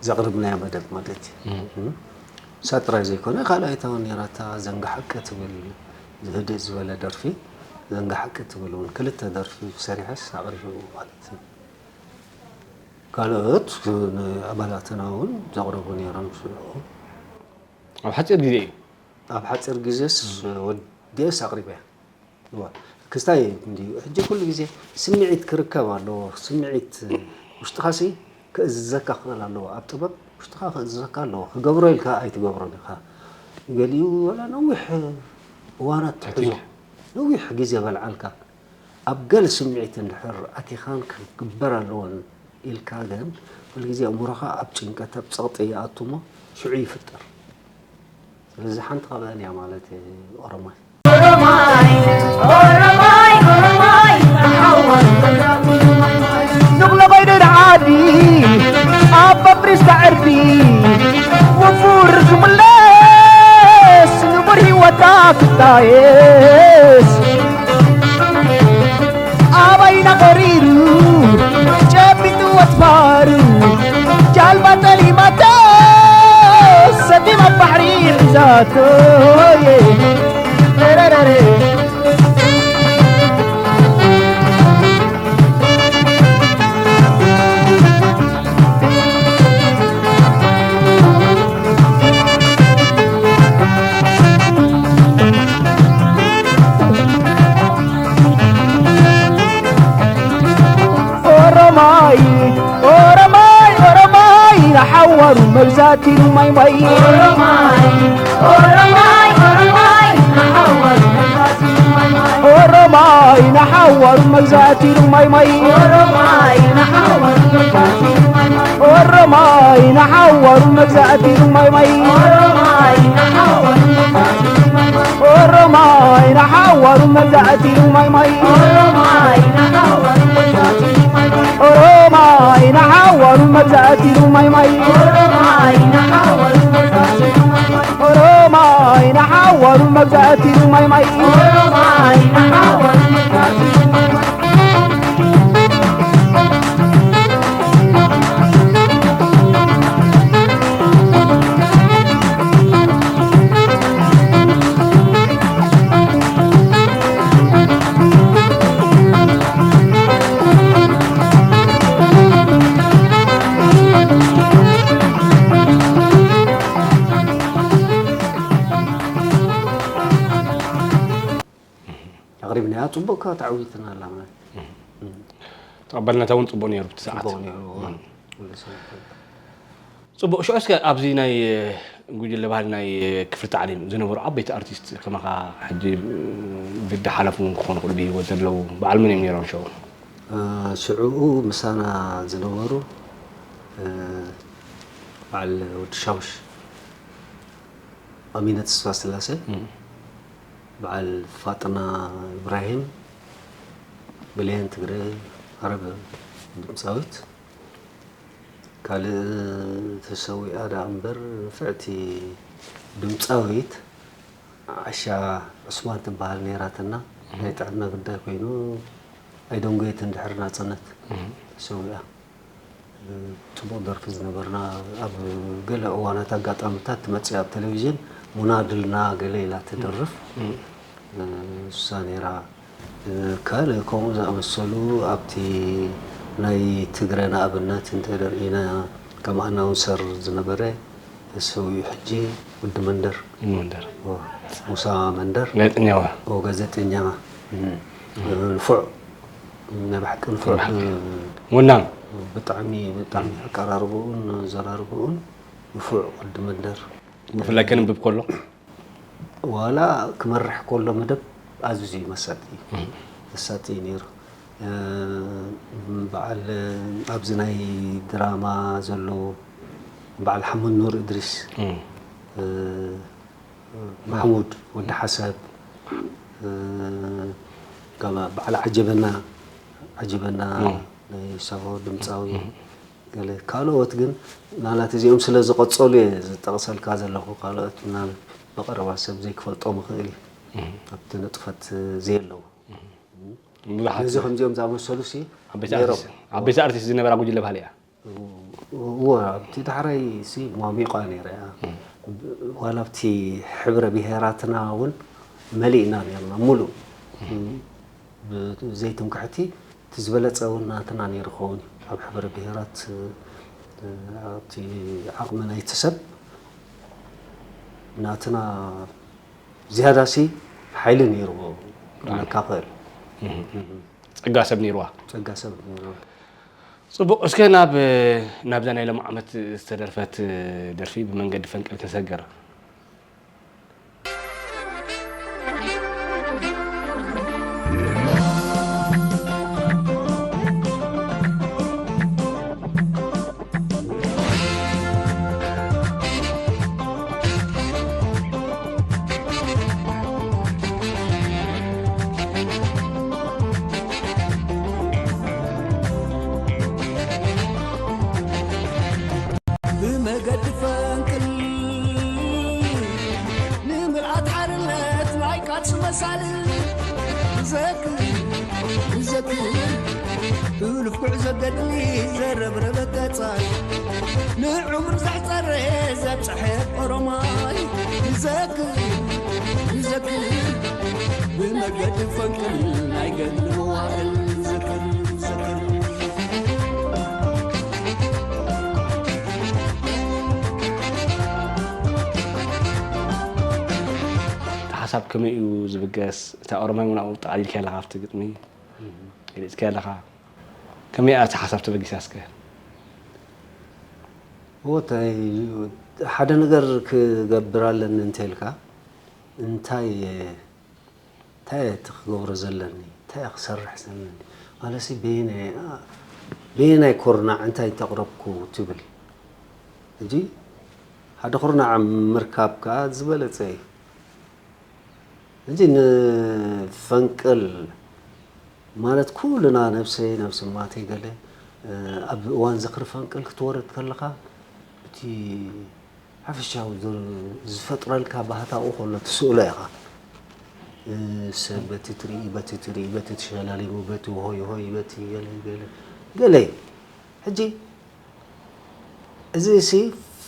ዘቕርብናዮ መደብ ማለት እዩ። እሳ ጥራይ ዘይኮነ ካልኣይታ እውን ነይራታ፣ ዘንጋ ሓቂ ትብል ህድእ ዝበለ ደርፊ። ዘንጋ ሓቂ ትብል እውን ክልተ ደርፊ ሰሪሐስ ኣቕሪበ ማለት እዩ። ካልኦት ንኣባላትና እውን ዘቕረቡ ነይሮም። ሽዑ ኣብ ሓፂር ግዜ እዩ። ኣብ ሓፂር ግዜስ ወዲኤስ ኣቕሪበያ። እዋ፣ ክስታይ እንድዩ። ሕጂ ኩሉ ግዜ ስምዒት ክርከብ ኣለዎ። ስምዒት ውሽጥኻሲ ክእዝዘካ ክኽእል ኣለዎ። ኣብ ጥበብ ውሽጥኻ ክእዝዘካ ኣለዎ። ክገብሮ ኢልካ ኣይትገብሮን ኢኻ። ገሊኡ ዋላ ነዊሕ እዋናት ትሕዞ፣ ነዊሕ ግዜ በልዓልካ። ኣብ ገለ ስምዒት እንድሕር ኣቲኻን ክግበር ኣለዎን ኢልካ ግን፣ ኩሉ ግዜ ኣእምሮኻ ኣብ ጭንቀት፣ ኣብ ጸቕጢ ይኣቱ እሞ ሽዑ ይፍጠር። ስለዚ ሓንቲ ካብኣን እያ ማለት እየ፣ ኦሮማይ። ኦሮማይ፣ ኦሮማይ፣ ኦሮማይ፣ ንሓወር። ንቕሎ ኸይዱ ንዓዲ፣ ኣብ ኣፍሪስታ ዕርዲ፣ ውፉር ክምለስ፣ ንቡር ህይወታ ክታየስ። ኣባይና ቆሪሩ ጨቢጡ ወትፋሩ ጃልባ ጠሊማቶ ሰቲማ ባሕሪ ሒዛቶ። ረረረረ። ኦሮማይ ኦሮማይ ኦሮማይ ንሓዋሩ መግዛእቲ ማይ ማይ። ኦሮማይ ኦሮማይ ኦሮማይ ንሓዋሩ መግዛእቲ ማይ ማይ። ኦሮማይ ንሓዋሩ መግዛእቲ ማይ ማይ። ኦሮማይ ንሓዋሩ መግዛእቲ ማይ ማይ። ኦሮማይ ንሓዋሩ መግዛእቲ ማይ ማይ። ኦሮማይ ንሓዋሩ መግዛእቲ ማይ ማይ። ኦሮማይ ንሓዋሩ መግዛእቲ ማይ ማይ። ኦሮማይ ንሓዋሩ መግዛእቲ ማይ ማይ። ኦሮማይ ንሓዋሩ መግዛእቲ ማይ ማይ። ኦሮማይ ንሓዋሩ መግዛእቲ ማይ ማይ። ኦሮማይ ንሓዋሩ መግዛእቲ ማይ ማይ። ኦሮማይ ንሓዋሩ መግዛእቲ ማይ ማይ። ኣቕሪብናያ፣ ጽቡቕ ከኣ ተዓዊትና ኣላ ማለት እዩ። እም። ተቐባልነታ እውን ጽቡቕ ነይሩ ብቲ ሰዓት። ጽቡቕ ነይሩ፣ እም። ኩሉ ሰብ ይፈልጦ። ጽቡቕ። ሽዑ እስከ ኣብዚ ናይ ጉጅለ ባህሊ ናይ ክፍሊ ታዕሊም ዝነበሩ ዓበይቲ ኣርቲስት ከማኻ ሕጂ ብዲ ሓለፉ እውን ክኾኑ ይኽእሉ ብህይወት ዘለዉ በዓል መን እዮም ነይሮም ሽዑ? እ፣ ሽዑ ምሳና ዝነበሩ፣ እ፣ በዓል ወዲ ሻውሽ፣ ኣሚነ ተስፋስላሴ፣ እም። በዓል ፋጥና ኢብራሂም፣ ብሌን ትግረ፣ ዓረብ ድምጻዊት፣ ካልእ ተሰዊኣ ደኣ እምበር ንፍዕቲ ድምጻዊት ዓሻ ዑስማን ትበሃል ነይራትና። እም። ናይ ጥዕና ጉዳይ ኮይኑ ኣይደንጎየትን ድሕሪ ናጽነት እም። ተሰዊኣ። ጽቡቕ ደርፊ ዝነበርና፣ ኣብ ገለ እዋናት ኣጋጣሚታት ትመጽእ ኣብ ቴሌቪዥን፣ ሙና ድልና ገለ ኢላ ትደርፍ፣ እም። እሳ ነይራ። ካልእ ከምኡ ዝኣመሰሉ ኣብቲ ናይ ትግረ ንኣብነት እንተ ደርኢና፣ ከም ኣናውንሰር ዝነበረ ተሰዊኡ፣ ሕጂ ወዲ መንደር። ወዲ መንደር። ኦ፣ ሙሳ መንደር። ጋዜጠኛ ዋ። ኦ፣ ጋዜጠኛ። እም። ንፉዕ፣ ናይ ብሓቂ ንፉዕ። ናይ ብሓቂ። እ፣ ወናም። ብጣዕሚ፣ ብጣዕሚ ኣቀራርባኡን ኣዘራርባኡን ንፉዕ ወዲ መንደር። ብፍላይ ከንብብ ከሎ። ዋላ ክመርሕ ከሎ መደብ ኣዝዩ መሳጢ እዩ። መሳጢ እዩ ነይሩ። እ፣ በዓል ኣብዚ ናይ ድራማ ዘሎ በዓል ሓሙድ ኑር እድሪስ፣ እ፣ ማሕሙድ ወዲ ሓሰብ፣ እ፣ ጋማ በዓል ዓጀበና፣ ዓጀበና ናይ ሳሆ ድምፃዊ፣ ገለ ካልኦት ግን ናላት እዚኦም ስለ ዝቐጸሉ እየ ዝጠቕሰልካ ዘለኹ። ካልኦት ምናልባት ብቐረባ ሰብ ዘይክፈልጦም ይኽእል እዩ፣ ኣብቲ ንጥፈት ዘየለዉ። ብዙሓት ነዚ ከምዚኦም ዝኣመሰሉ ሲ ዓበይቲ ነይሮም። ኣርቲስት ዓበይቲ ኣርቲስት ዝነበራ ጉጅለ ባህሊ እያ። እዎ፣ ኣብቲ ዳሕራይ ሲ ሟሚቋ ነይራ እያ። ዋላ ኣብቲ ሕብረ ብሄራትና እውን መሊእና ነርና ሙሉእ። ብዘይትምክሕቲ እቲ ዝበለፀ እውን ናትና ነይሩ ክኸውን እዩ። ኣብ ሕብረ ብሄራት፣ ኣብቲ ዓቕሚ ናይቲ ሰብ ናትና ዝያዳ ሲ ሓይሊ ነይርዎ ክብለካ ክእል። ጸጋ ሰብ ነይርዋ። ጸጋ ሰብ ነይርዎ። ጽቡቕ፣ እስከ ናብ ናብዛ ናይ ሎም ዓመት ዝተደርፈት ደርፊ ብመንገዲ ፈንቅል ክንሰግር። ብመገዲ ፈንቅል ንምልኣት ሓርነት ናይ ቃልሲ መሳልል ዘክር ዘክር እሉፍ ጉዕዞ ገድሊ ዘረብረበ ቀጻል ንዕምር ዘሕጸረ ዘብጽሐ ኦሮማይ ዘክር ዘክር ብመገዲ ፈንቅል ናይ ገድሊ መዋእል ዘክር ዘክር እቲ ሓሳብ ከመይ እዩ ዝብገስ? እታ ኦሮማይ እውን ኣብኡ ጠቓሊልካ ኣለኻ ኣብቲ ግጥሚ ገሊጽካ ኣለኻ። ከመይ እያ እቲ ሓሳብ ተበጊሳ እስከ? እወ፣ እንታይ ሓደ ነገር ክገብር ኣለኒ እንተልካ እንታይ እንታይ እየ እቲ ክገብሮ ዘለኒ እንታይ እየ ክሰርሕ ዘለኒ ማለሲ በየናይ ኮርናዕ እንታይ ተቕረብኩ ትብል። ሕጂ ሓደ ኩርናዕ ምርካብ ከዓ ዝበለፀ እዩ። ሕጂ ንፈንቅል ማለት ኩልና ነብሰይ ነብሲ ማተይ ገለ ኣብ እዋን ዝኽሪ ፈንቅል ክትወርድ ከለኻ እቲ ሓፈሻዊ ዝፈጥረልካ ባህታኡ ከሎ ትስእሎ ኢኻ። ሰብ በቲ ትርኢ በቲ ትርኢ በቲ ተሸላሊሙ በቲ ሆይ ሆይ በቲ ገለ ገለ ገለ ሕጂ እዚ ሲ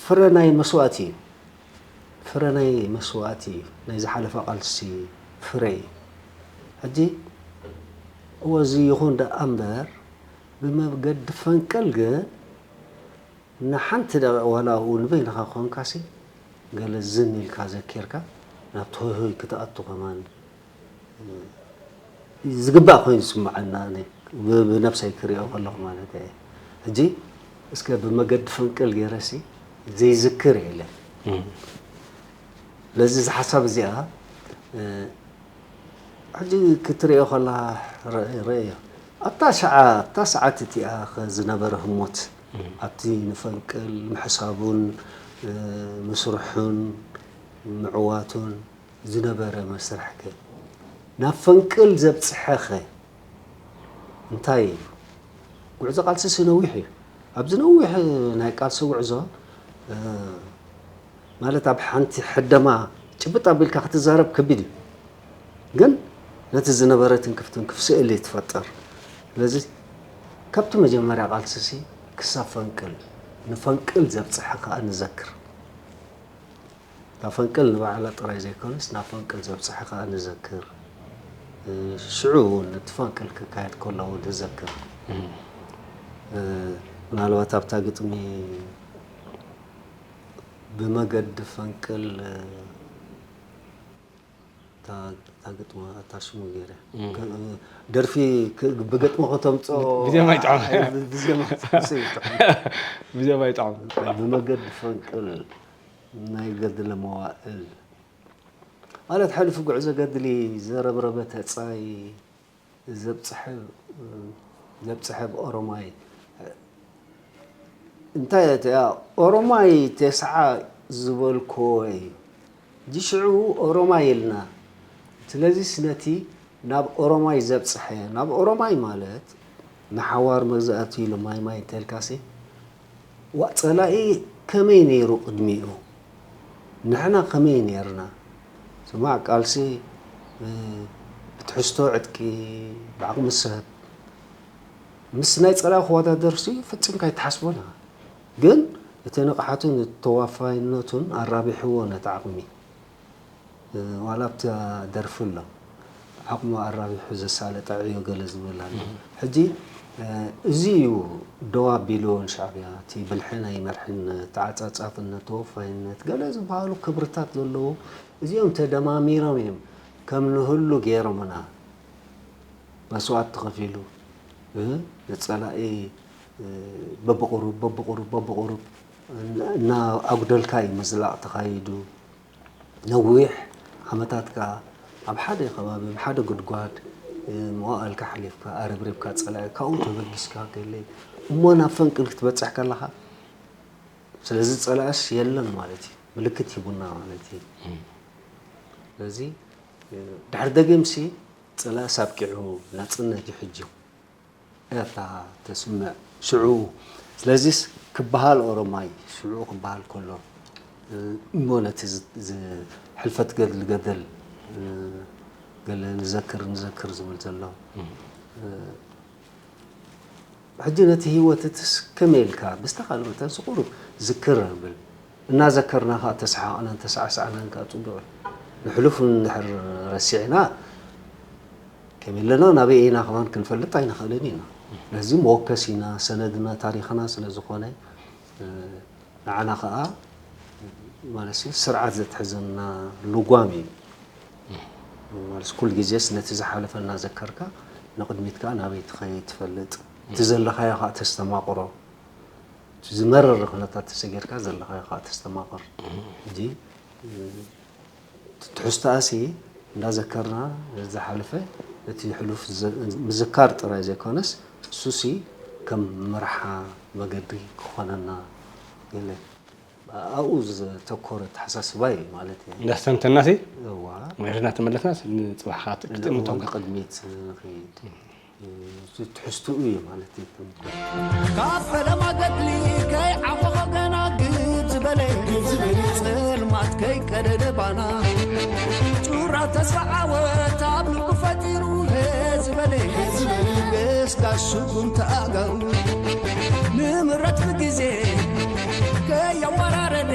ፍረ ናይ መስዋእቲ እዩ። ፍረ ናይ መስዋእቲ እዩ። ናይ ዝሓለፈ ቃልሲ ፍረ እዩ። ሕጂ እወ እዚ ይኹን ደኣ እምበር ብመገዲ ፈንቅል ግን ንሓንቲ ደቂቕ ዋላ ኣብኡ ንበይንኻ ኮንካሲ ገለ ዝን ኢልካ ዘኪርካ ናብቲ ሆይ ሆይ ክትኣቱ ከማን ዝግባእ ኮይኑ ዝስምዓና ኣነ ብ- ብነብሰይ ክሪኦ ከለኹ ማለት እየ። ሕጂ እስከ ብመገዲ ፈንቅል ገይረሲ ዘይዝክር የለን። ስለዚ እዚ ሓሳብ እዚኣ እ፣ ሕጂ ክትሪኦ ከላ ረ- ረእዮ ኣብታ ሰዓ ኣብታ ሰዓት እቲኣ ከ ዝነበረ ህሞት ኣብቲ ንፈንቅል ምሕሳቡን እ፣ ምስርሑን ምዕዋቱን ዝነበረ መስርሕከ ናብ ፈንቅል ዘብፅሐኸ እንታይ እዩ? ጉዕዞ ቃልስሲ ነዊሕ እዩ። ኣብዚ ነዊሕ ናይ ቃልሲ ጉዕዞ ማለት ኣብ ሓንቲ ሕደማ ጭብጥ ኣቢልካ ክትዛረብ ከቢድ እዩ። ግን ነቲ ዝነበረ ትንክፍ ትንክፍ ስእሊ ትፈጥር። ስለዚ ካብቲ መጀመርያ ቃልስሲ ክሳብ ፈንቅል ንፈንቅል ዘብፅሐ ከዓ ንዘክር። እታ ፈንቅል ንባዕላ ጥራይ ዘይኮነስ ናብ ፈንቅል ዘብፅሐ ከዓ ንዘክር። ሽዑ እውን እቲ ፈንቅል ክካየድ ከሎ እውን ንዘክር። ምናልባት ኣብታ ግጥሚ ብመገዲ ፈንቅል እታ ግጥሚ እታ ሽሙ ገይረ ደርፊ ብገጥሚ ከተምፅኦ ብዜማ ይጥዕም። ብዜማ ይጥዕም። ብዜማ ይጥዕም። ብመገዲ ፈንቅል ናይ ገድሊ መዋእል ማለት፣ ሕሉፍ ጉዕዞ ገድሊ፣ ዘረብረበ ተጻይ፣ ዘብጽሐ፣ ዘብጽሐ ብኦሮማይ። እንታይ እያ እቲኣ ኦሮማይ ተስዓ ዝበልክዎ እዩ? ሕጂ ሽዑ ኦሮማይ ኢልና። ስለዚስ ነቲ ናብ ኦሮማይ ዘብጽሐ፣ ናብ ኦሮማይ ማለት ንሓዋር መግዛእቲ ኢሉ ማይ ማይ እንተልካሲ፣ ዋእ፣ ጸላኢ ከመይ ነይሩ ቅድሚኡ? ንሕና ከመይ ነይርና? ስማዕ፣ ቃልሲ፣ እ፣ ብትሕዝቶ ዕጥቂ፣ ብዓቕሚ ሰብ፣ ምስ ናይ ጸላኢ ክወዳደርሲ ፈጺምካ ኣይትሓስቦን ኢኻ። ግን እቲ ንቕሓቱን ተዋፋይነቱን ኣራቢሕዎ ነቲ ዓቕሚ። እ፣ ዋላ ኣብታ ደርፊ ኣሎ፣ ዓቕሙ ኣራቢሑ ዘሳለጠ ዕዮ ገለ ዝብል ኣሎ። ሕጂ፣ እ፣ እዚ እዩ ደው ኣቢልዎ ንሻዕብያ፣ እቲ ብልሒ ናይ መርሕነት፣ ተዓጻጻፍነት፣ ተወፋይነት፣ ገለ ዝበሃሉ ክብርታት ዘለዎ፣ እዚኦም ተደማሚሮም እዮም ከም ንህሉ ገይሮምና። መስዋእቲ ተኸፊሉ፣ እ፣ ንጸላኢ፣ እ፣ በብቑሩብ፣ በብቑሩብ፣ በብቑሩብ እና-፣ እናኣጉደልካ እዩ ምዝላቕ ተኻይዱ። ነዊሕ ዓመታት ከኣ ኣብ ሓደ ከባቢ፣ ኣብ ሓደ ጉድጓድ፣ እ፣ መዋእልካ ሓሊፍካ፣ ኣረብሪብካ ጸላኢ፣ ካብኡ ተበጊስካ ገለ እሞ ናብ ፈንቅል ክትበጽሕ ከለኻ፣ ስለዚ ጸላእስ የለን ማለት እዩ። ምልክት ሂቡና ማለት እዩ። እም። ስለዚ፣ እ፣ ድሕሪ ደጊምሲ ጸላእስ ኣብቂዑ፣ ናጽነት እዩ ሕጂ። እያ እታ ተስምዕ ሽዑ። ስለዚስ ክበሃል ኦሮማይ ሽዑ ክበሃል ከሎ፣ እ፣ እሞ ነቲ ዝ-፣ ዝ-፣ ሕልፈት ገድሊ ገደል፣ እ፣ ገለ ንዘክር፣ ንዘክር ዝብል ዘሎ። እም። እ፣ ሕጂ ነቲ ህይወት እትስ ከመይ ኢልካ ብዝተኻለ መጠን ስቑሩብ ዝክር ብል። እናዘከርና ኸኣ ተሰሓቕናን ተሳዕሳዕናን ከኣ ጽቡቕ እዩ። ንሕሉፍ እንድሕር ረሲዕና ከመይ ኣለና ናበይ ኢና ከማን ክንፈልጥ ኣይንኽእልን ኢና። ነዚ መወከሲና፣ ሰነድና፣ ታሪኽና ስለ ዝኾነ፣ እ፣ ንዓና ኸኣ ማለት ስርዓት ዘትሕዘና ልጓም እዩ። ማለት ኩሉ ግዜስ ነቲ ዝሓለፈ እናዘከርካ ንቕድሚት ከኣ ናበይ ትኸይድ ትፈልጥ። እቲ ዘለኻዮ ከኣ ተስተማቕሮ። እቲ ዝመረረ ኩነታት ተሰጊርካ ዘለኻዮ ከኣ ተስተማቕር። ሕጂ፣ እ፣ እቲ ትሕዝቶኣሲ እንዳዘከርና ዝሓለፈ እቲ ሕሉፍ ዘ-፣ ምዝካር ጥራይ ዘይኮነስ እሱሲ ከም መርሓ መገዲ ክኾነና ገለ ኣብኡ ዘተኮረ ኣተሓሳስባ እዩ ማለት እዩ። እንዳስተንተናሲ እዋ። መሪሕና ተመለስናስ ንጽባሕ ከዓ ክትእምቶም እዋ፣ ቅድሚት ንኸይድ። እቲ ትሕዝትኡ እዩ ማለት እዩ። ካብ ፈለማ ገድሊ ከይዓኾኸ ገና ግድ ዝበለ፣ ግድ ዝበለ፣ ጸልማት ከይቀደደ ባና፣ ጩራ ተስፋ ዓወት ኣብ ልቡ ፈጢሩ፣ ህዝበለ፣ ህዝበለ፣ ገስጋስ ስጉም ተኣጋሩ፣ ንምረት ብግዜ ከየወራረደ፣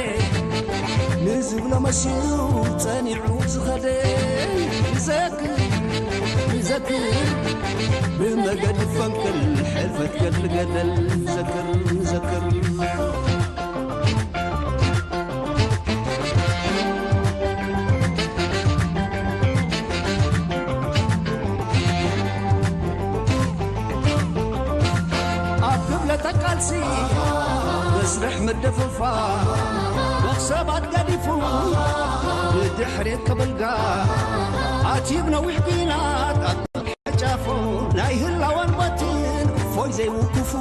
ንዝብሎ መሲሉ ጸኒዑ ዝኸደ፣ ንዘክር፣ ንዘክር፣ ብመገዲ ፈንቅል ሕልፈት ገድሊ ገደል፣ ንዘክር፣ ንዘክር። ኣብ ክብለተ ቃልሲ መስርሕ ምድፍፋ መኽሰባት ገዲፉ ብድሕሪት ክብልጋ ኣትዩ ብነዊሕ ኲናት ኣብ ጫፎ ናይ ህላወን ቦትን እፎይ ዘይውክፉ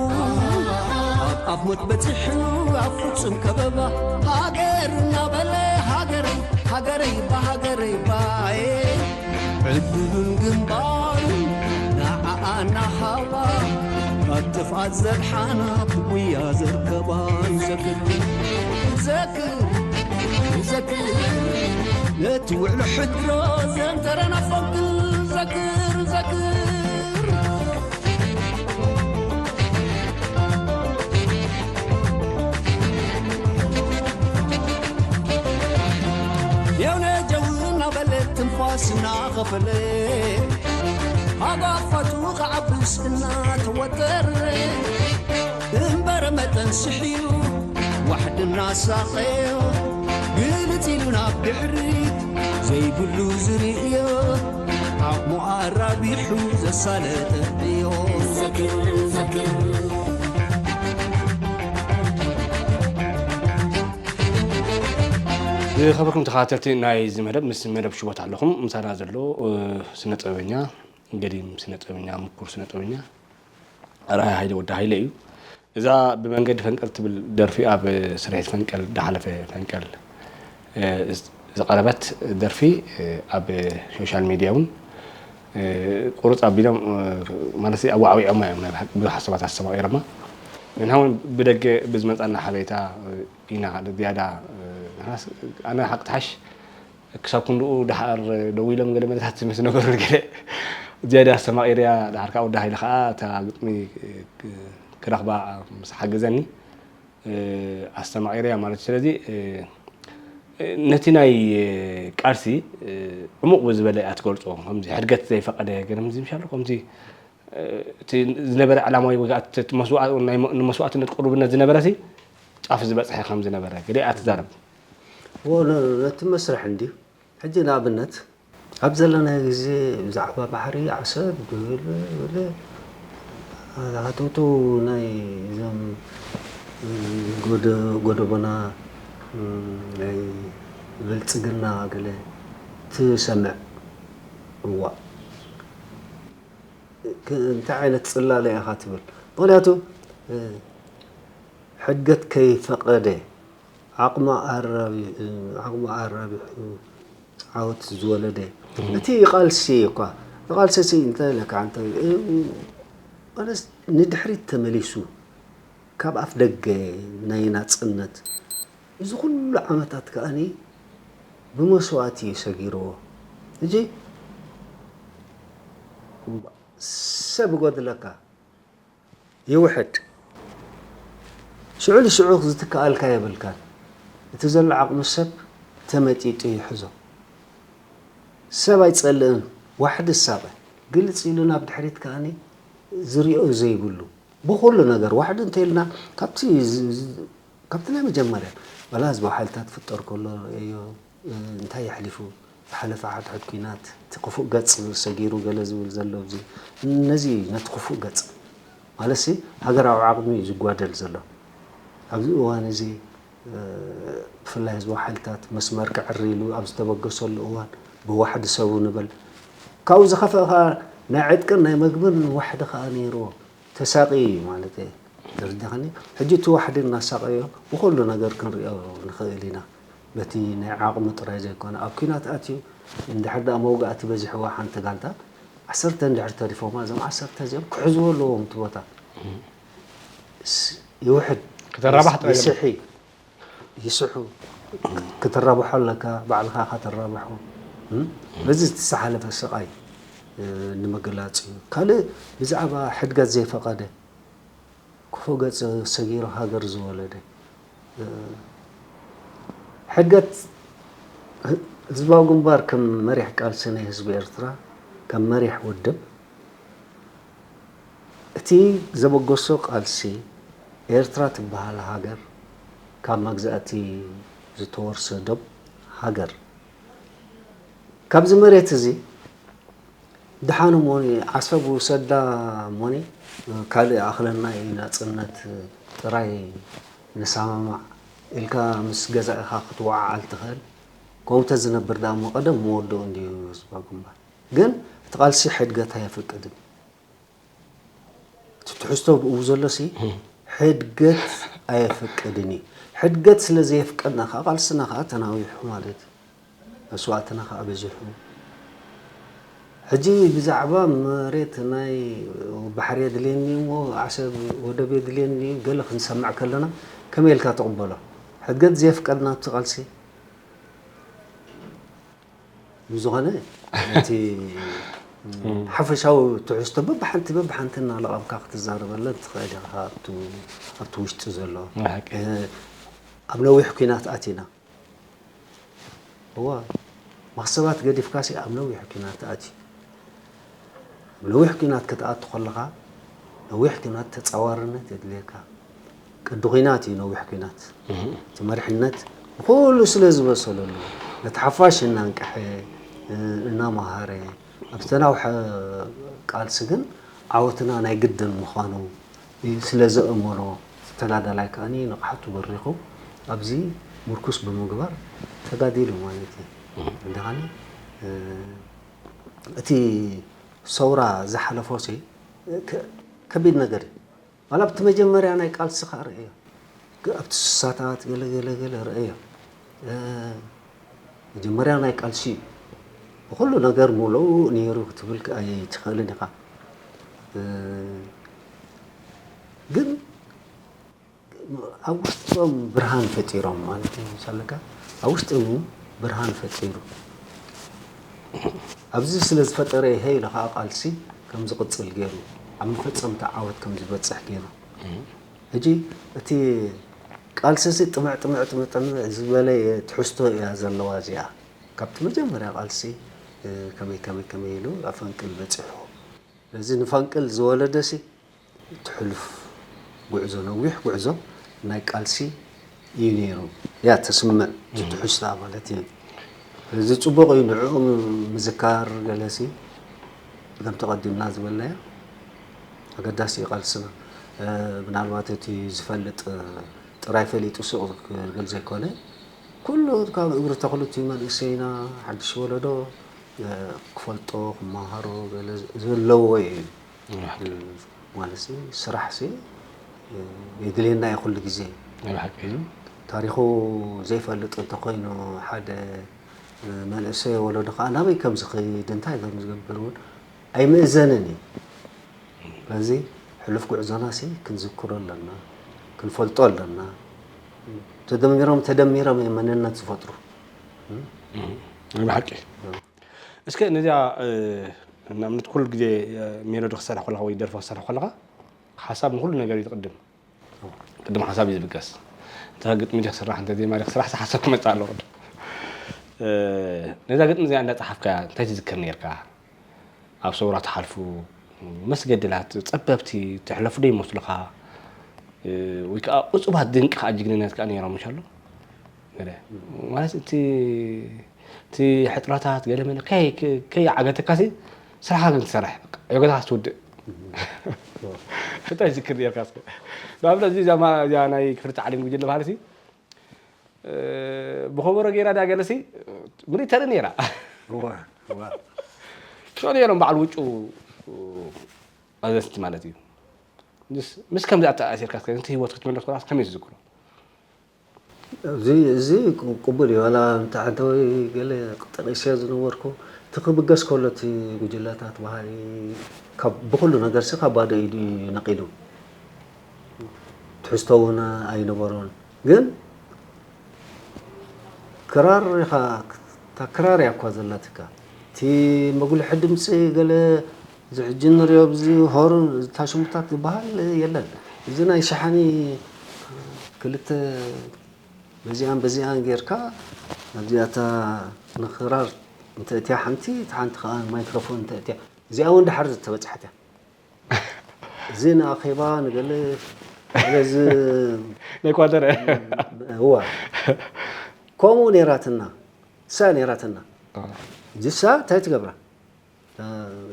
ኣብ ኣፍ ሞት በጺሑ ኣብ ፍጹም ከበባ ሃገር እናበለ ሃገረይ ሃገረይ ብሃገረይ ባየ ዕድሉን ግንባሩን ንዓኣ እናሃባ ካብ ጥፍኣት ዘድሓና ብጉያ ዘርከባ ንዘክር ንዘክር ንዘክር ነቲ ውዕሎ ሕድሮ ዘንተረና ፈንቅል ዘክር ዘክር የውነ ጀው እናበለ ትንፋስ እናኸፈለ ኣጓፋቱ ክዓብስ እናተወጠረ እምበረ መጠን ስሕዩ ዋሕዲ እናሳቐዮ ግልጽ ኢሉ ናብ ድሕሪት ዘይብሉ ዝርእዮ ዓቕሙ ኣራቢሑ ዘሳለጠ እዮ ዘክር ዘክር ዝኸበርኩም ተኸታተልቲ ናይዚ መደብ፣ ምስ መደብ ሽቦት ኣለኹም። ምሳና ዘሎ፣ እ፣ ስነ ጥበበኛ፣ ገዲም ስነ ጥበበኛ፣ ምኩር ስነ ጥበበኛ ኣርኣያ ሃይለ ወዲ ሃይለ እዩ። እዛ ብመንገዲ ፈንቀል ትብል ደርፊ ኣብ ስርሒት ፈንቀል፣ ዝሓለፈ ፈንቀል፣ እ፣ ዝቐረበት ደርፊ፣ እ፣ ኣብ ሶሻል ሚድያ እውን፣ እ፣ ቁርፅ ኣቢሎም፣ እ፣ ማለት ኣዋዕዊዖማ እዮም። ናይ ብሓቂ ብዙሓት ሰባት ኣስተማቒሮማ። ንሕና እውን ብደገ ብዝመፃና ሓበሬታ፣ እ፣ ኢና ዝያዳ፣ እ፣ ንሕናስ፣ ኣነ ሓቂ ትሓሽ ክሳብ ክንድኡ ደሓር ደዊሎም ገለ መለታት ምስ ነገሩኒ ገለ ዝያዳ ኣስተማቒረያ። ደሓር ከዓ ወዲ ሃይለ ከዓ እታ ግጥሚ ክረኽባ ምስ ሓገዘኒ፣ እ፣ ኣስተማቒረያ ማለት እዩ። ስለዚ፣ እ፣ ነቲ ናይ ቃልሲ፣ እ፣ ዕሙቕ ብዝበለ እያ ትገልጾ። ከምዚ ሕድገት ዘይፈቐደ ገለ ምዚ ምሻሎ፣ ከምዚ፣ እ፣ እቲ ዝነበረ ዕላማ ወይ ከዓ እቲ መስዋዕ-፣ ናይ መ-፣ ንመስዋዕትነት ቅሩብነት ዝነበረ ሲ ጫፍ ዝበጽሐ ከም ዝነበረ ገለ እያ ትዛረብ። እዎ፣ ነ-፣ ነቲ መስርሕ እንድዩ። ሕጂ ንኣብነት፣ ኣብ ዘለናዮ ግዜ ብዛዕባ ባሕሪ ዓሰብ፣ ገለ፣ ገለ፣ ሃተውተው ናይ እዞም፣ እ፣ ጎደ-፣ ጎደቦና፣ እ፣ ናይ ብልጽግና ገለ ትሰምዕ። እዋእ። ክ-፣ እንታይ ዓይነት ጽላለ ኢኻ ትብል? ምኽንያቱ፣ እ፣ ሕድገት ከይፈቐደ፣ ዓቕሙ ኣራቢ-፣ ዓቕሙ ኣራቢሑ ዓወት ዝወለደ፣ እቲ ቃልሲ እኳ፣ ንቃልሲ ሲ እንታይ ኢለካ፣ እንታይ፣ እ፣ ማለት ንድሕሪት ተመሊሱ፣ ካብ ኣፍ ደገ ናይ ናጽነት፣ እዚ ኩሉ ዓመታት ከኣኒ ብመስዋእቲ እዩ ሰጊርዎ። ሕጂ ሰብ ይጎድለካ፣ ይውሕድ። ሽዑ ንሽዑ ክትከኣልካ የብልካን። እቲ ዘሎ ዓቕሚ ሰብ ተመጢጡ ይሕዞ። ሰብ ኣይጸልእን፣ ዋሕዲ ዝሳቐ። ግልጽ ኢሉ ናብ ድሕሪት ከኣኒ ዝሪኦ ዘይብሉ። ብኹሉ ነገር ዋሕዲ እንተኢልና፣ ካብቲ ዝ-፣ ዝ-፣ ካብቲ ናይ መጀመርያ፣ ዋላ ህዝባዊ ሓይልታት ክፍጠር ከሎ ርእየዮ፣ እ፣ እንታይ የሕሊፉ፣ ዝሓለፈ ሓድሕድ ኲናት፣ እቲ ክፉእ ገጽ ሰጊሩ ገለ ዝብል ዘሎ ኣብዚ፣ ነዚ ነቲ ክፉእ ገጽ፣ ማለትሲ ሃገራዊ ዓቕሚ እዩ ዝጓደል ዘሎ። ኣብዚ እዋን እዚ፣ እ፣ ብፍላይ ህዝባዊ ሓይልታት መስመር ክዕሪ ኢሉ ኣብ ዝተበገሰሉ እዋን፣ ብዋሕዲ ሰቡ ንበል፣ ካብኡ ዝኸፍአ ኸኣ ናይ ዕጥቅን ናይ መግብን ዋሕዲ ኸኣ ነይርዎ። ተሳቒዩ እዩ ማለት እየ። ተረዲእካኒ? ሕጂ እቲ ዋሕዲ እናሳቐዮ ብኹሉ ነገር ክንሪኦ ንኽእል ኢና። በቲ ናይ ዓቕሚ ጥራይ ዘይኮነ፣ ኣብ ኲናት ኣትዩ፣ እንድሕር ደኣ መውጋእቲ በዚሕዋ ሓንቲ ጋንታ፣ ዓሰርተ እንድሕር ተሪፎማ፣ እዞም ዓሰርተ እዚኦም ክሕዝዎ ኣለዎም እቲ ቦታ። ስ-፣ ይውሕድ። ከተራባሕ ጥራይ ይስሒ። ይስሑ። ክትራብሖ ኣለካ፣ ባዕልኻ ኢኻ ተራብሖ። እም? በዚ ዝተሓለፈ ስቓይ፣ እ፣ ንምግላጽ እዩ። ካልእ ብዛዕባ ሕድገት ዘይፈቐደ፣ ክፉእ ገጽ ሰጊሩ ሃገር ዝወለደ፣ እ፣ ሕድገት ህ-፣ ህዝባዊ ግንባር ከም መሪሕ ቃልሲ ናይ ህዝቢ ኤርትራ፣ ከም መሪሕ ውድብ፣ እቲ ዘበገሶ ቃልሲ፣ ኤርትራ ትበሃል ሃገር ካብ መግዛእቲ ዝተወርሰ ዶብ ሃገር፣ ካብዚ መሬት እዚ ደሓን እሞኒ፣ ዓሰብ ውሰዳ እሞኒ፣ ካልእ ኣኽለና እዩ፣ ናጽነት ጥራይ ንሰማማዕ ኢልካ ምስ ገዛኢኻ ክትወዓዓል ትኽእል። ከምኡ ተዝነብር ደኣ እሞ ቀደም ምወድኡ እንድዩ ህዝባዊ ግንባር። ግን እቲ ቃልሲ ሕድገት ኣየፍቅድን። እቲ ትሕዝቶ ብኡ ዘሎሲ ሕድገት ኣየፍቅድን እዩ። ሕድገት ስለ ዘየፍቀድና ከኣ ቃልስና ከኣ ተናዊሑ ማለት እዩ። መስዋእትና ከኣ በዚሑ። ሕጂ ብዛዕባ መሬት ናይ ባሕሪ የድልየኒ እሞ ዓሰብ ወደብ የድልየኒ እዩ ገለ ክንሰምዕ ከለና ከመይ ኢልካ ትቕበሎ? ሕድገት ዘየፍቀድና ኣብቲ ቃልሲ ብዝኾነ፣ ነቲ ሓፈሻዊ ትሕዝቶ በብሓንቲ፣ በብሓንቲ እናለቐምካ ክትዛረበለን ትኽእል ኢኻ፣ ኣብቲ፣ ኣብቲ ውሽጢ ዘሎ። ብሓቂ። እ፣ ኣብ ነዊሕ ኲናት ኣቲና። እወ፣ መኽሰባት ገዲፍካሲ ኣብ ነዊሕ ኲናት ኣትዩ። ኣብ ነዊሕ ኲናት ክትኣቱ ከለኻ፣ ነዊሕ ኲናት ተጻዋርነት የድልየካ። ቅዲ ኲናት እዩ ነዊሕ ኲናት። እቲ መሪሕነት ብኹሉ ስለ ዝበሰለሉ፣ ነቲ ሓፋሽ እናንቀሐ፣ እ፣ እናመሃረ፣ ኣብ ዝተናውሐ ቃልሲ ግን ዓወትና ናይ ግድን ምዃኑ ስለ ዘእመኖ፣ ተጋዳላይ ከኣኒ ንቕሓቱ በሪኹ ኣብዚ ምርኩስ ብምግባር ተጋዲሉ ማለት እዩ። እንደኻኒ እቲ ሰውራ ዝሓለፎ ሲ ከቢድ ነገር እዩ። ዋላ ኣብቲ መጀመርያ ናይ ቃልሲ ከዓ ርእዮ ኣብቲ ስሳታት ገለ ገለ ገለ ርእዮ መጀመርያ ናይ ቃልሲ እዩ። ብኩሉ ነገር ሙሉእ ነይሩ ክትብል ኣይትኽእልን ኢኻ። ግን ኣብ ውሽጦም ብርሃን ፈጢሮም ማለት እዩ። ሳለካ ኣብ ውሽጦም ብርሃን ፈጢሩ ኣብዚ ስለ ዝፈጠረ ይሀ ኢሉ ከዓ ቃልሲ ከም ዝቕፅል ገይሩ ኣብ መፈፀምታ ዓወት ከም ዝበፅሕ ገይሩ። ሕጂ እቲ ቃልሲ እዚ ጥምዕ ጥምዕ ጥምዕ ጥምዕ ዝበለ ትሕዝቶ እያ ዘለዋ እዚኣ። ካብቲ መጀመርያ ቃልሲ ከመይ ከመይ ከመይ ኢሉ ኣብ ፈንቅል በፂሑ። እዚ ንፈንቅል ዝወለደሲ ትሕሉፍ ጉዕዞ ነዊሕ ጉዕዞ ናይ ቃልሲ እዩ ነይሩ እያ ተስምዕ ትሕዝታ ማለት እዩ። እዚ ፅቡቕ እዩ ንዕኡ ምዝካር ገለሲ ከም ተቐዲምና ዝበልናዮ ኣገዳሲ እዩ ቃልስና። ምናልባት እቲ ዝፈልጥ ጥራይ ፈሊጡ ሱቕ ክብል ዘይኮነ ኩሉ ካብ እግሪ ተኽሉ እቲ መንእሰይና ሓድሽ ወለዶ ክፈልጦ ክመሃሮ ገለ ዘለዎ እዩ። ማለት ስራሕ ሲ የድልየና እዩ ኩሉ ግዜ። ናይ ብሓቂ እዩ። ታሪኹ ዘይፈልጥ እንተኮይኑ ሓደ መንእሰይ ወለዶ ከዓ ናበይ ከም ዝኸይድ እንታይ ከም ዝገብር እውን ኣይምእዘንን እዩ። ስለዚ ሕሉፍ ጉዕዞና ሲ ክንዝክሮ ኣለና፣ ክንፈልጦ ኣለና። ተደሚሮም ተደሚሮም እዮም መንነት ዝፈጥሩ። ናይ ብሓቂ። እስከ ነዚኣ ንኣብነት ኩሉ ግዜ ሜሎዲ ክሰርሕ ከለኻ ወይ ደርፊ ክሰርሕ ከለኻ ሓሳብ ንኩሉ ነገር እዩ ትቕድም። ቅድም ሓሳብ እዩ ዝብገስ። እንተ ግጥሚ ድዩ ክስራሕ እንተ ዜማ ድዩ ክስራሕ ሓሳብ ክመፅእ ኣለዎ ቅድም። ነዛ ግጥሚ እዚኣ እንዳፀሓፍካያ እንታይ ትዝክር ነርካ? ኣብ ሰውራ ትሓልፉ መስገድላት ፀበብቲ ትሕለፉ ዶ ይመስሉኻ? ወይ ከዓ እፁባት ድንቂ ከዓ ጅግንነት ከዓ ነይሮም ምሽ ኣሎ? ማለት እቲ እቲ ሕጥረታት ገለ መለ ከይዓገተካሲ ስራሕካ ግን ትሰርሕ ዕገታ ክትውድእ እንታይ ዝክር ርካ ንኣብነት እዚ ዛማ እዚኣ ናይ ክፍሪ ተዓሊም ጉጅለ ባህልሲ ብኸበሮ ገይራ ዳ ገለሲ ምሪ ተርኢ ነይራ ሽዑ ነይሮም በዓል ውጩ ኣዘዝቲ ማለት እዩ ምስ ከምዚ ኣተኣሲርካ እስከ ነቲ ህይወት ክትምለስ ከለካ ከመይ ትዝክሮ እዚ እዚ ቅቡል እዩ ዋላ እንተ ሓንተ ወይ ገለ ጠቂሰዮ ዝነበርኩ እቲ ክብገስ ከሎ እቲ ጉጅለታት ባህሊ ብኩሉ ነገርሲ ካብ ባዶ ኢዱ እዩ ነቂሉ ትሕዝቶ እውን ኣይነበሮን ግን ክራር ኢኻ እታ ክራር እያ እኳ ዘላትካ እቲ መጉልሒ ድምፂ ገለ እዚ ሕጂ እንሪኦ ኣብዚ ሆርን ታሽሙታት ዝበሃል የለን እዚ ናይ ሸሓኒ ክልተ በዚኣን በዚኣን ጌርካ ኣብዚኣታ ንክራር እንተእትያ ሓንቲ እቲ ሓንቲ ከዓ ማይክሮፎን እንተእትያ እዚኣ እውን ድሓር ዝተበፅሐት እያ እዚ ንኣኼባ ንገለ ስለዚ ናይ ኳተረ እዋ ከምኡ ነይራትና እሳ ነይራትና እዚሳ እንታይ ትገብራ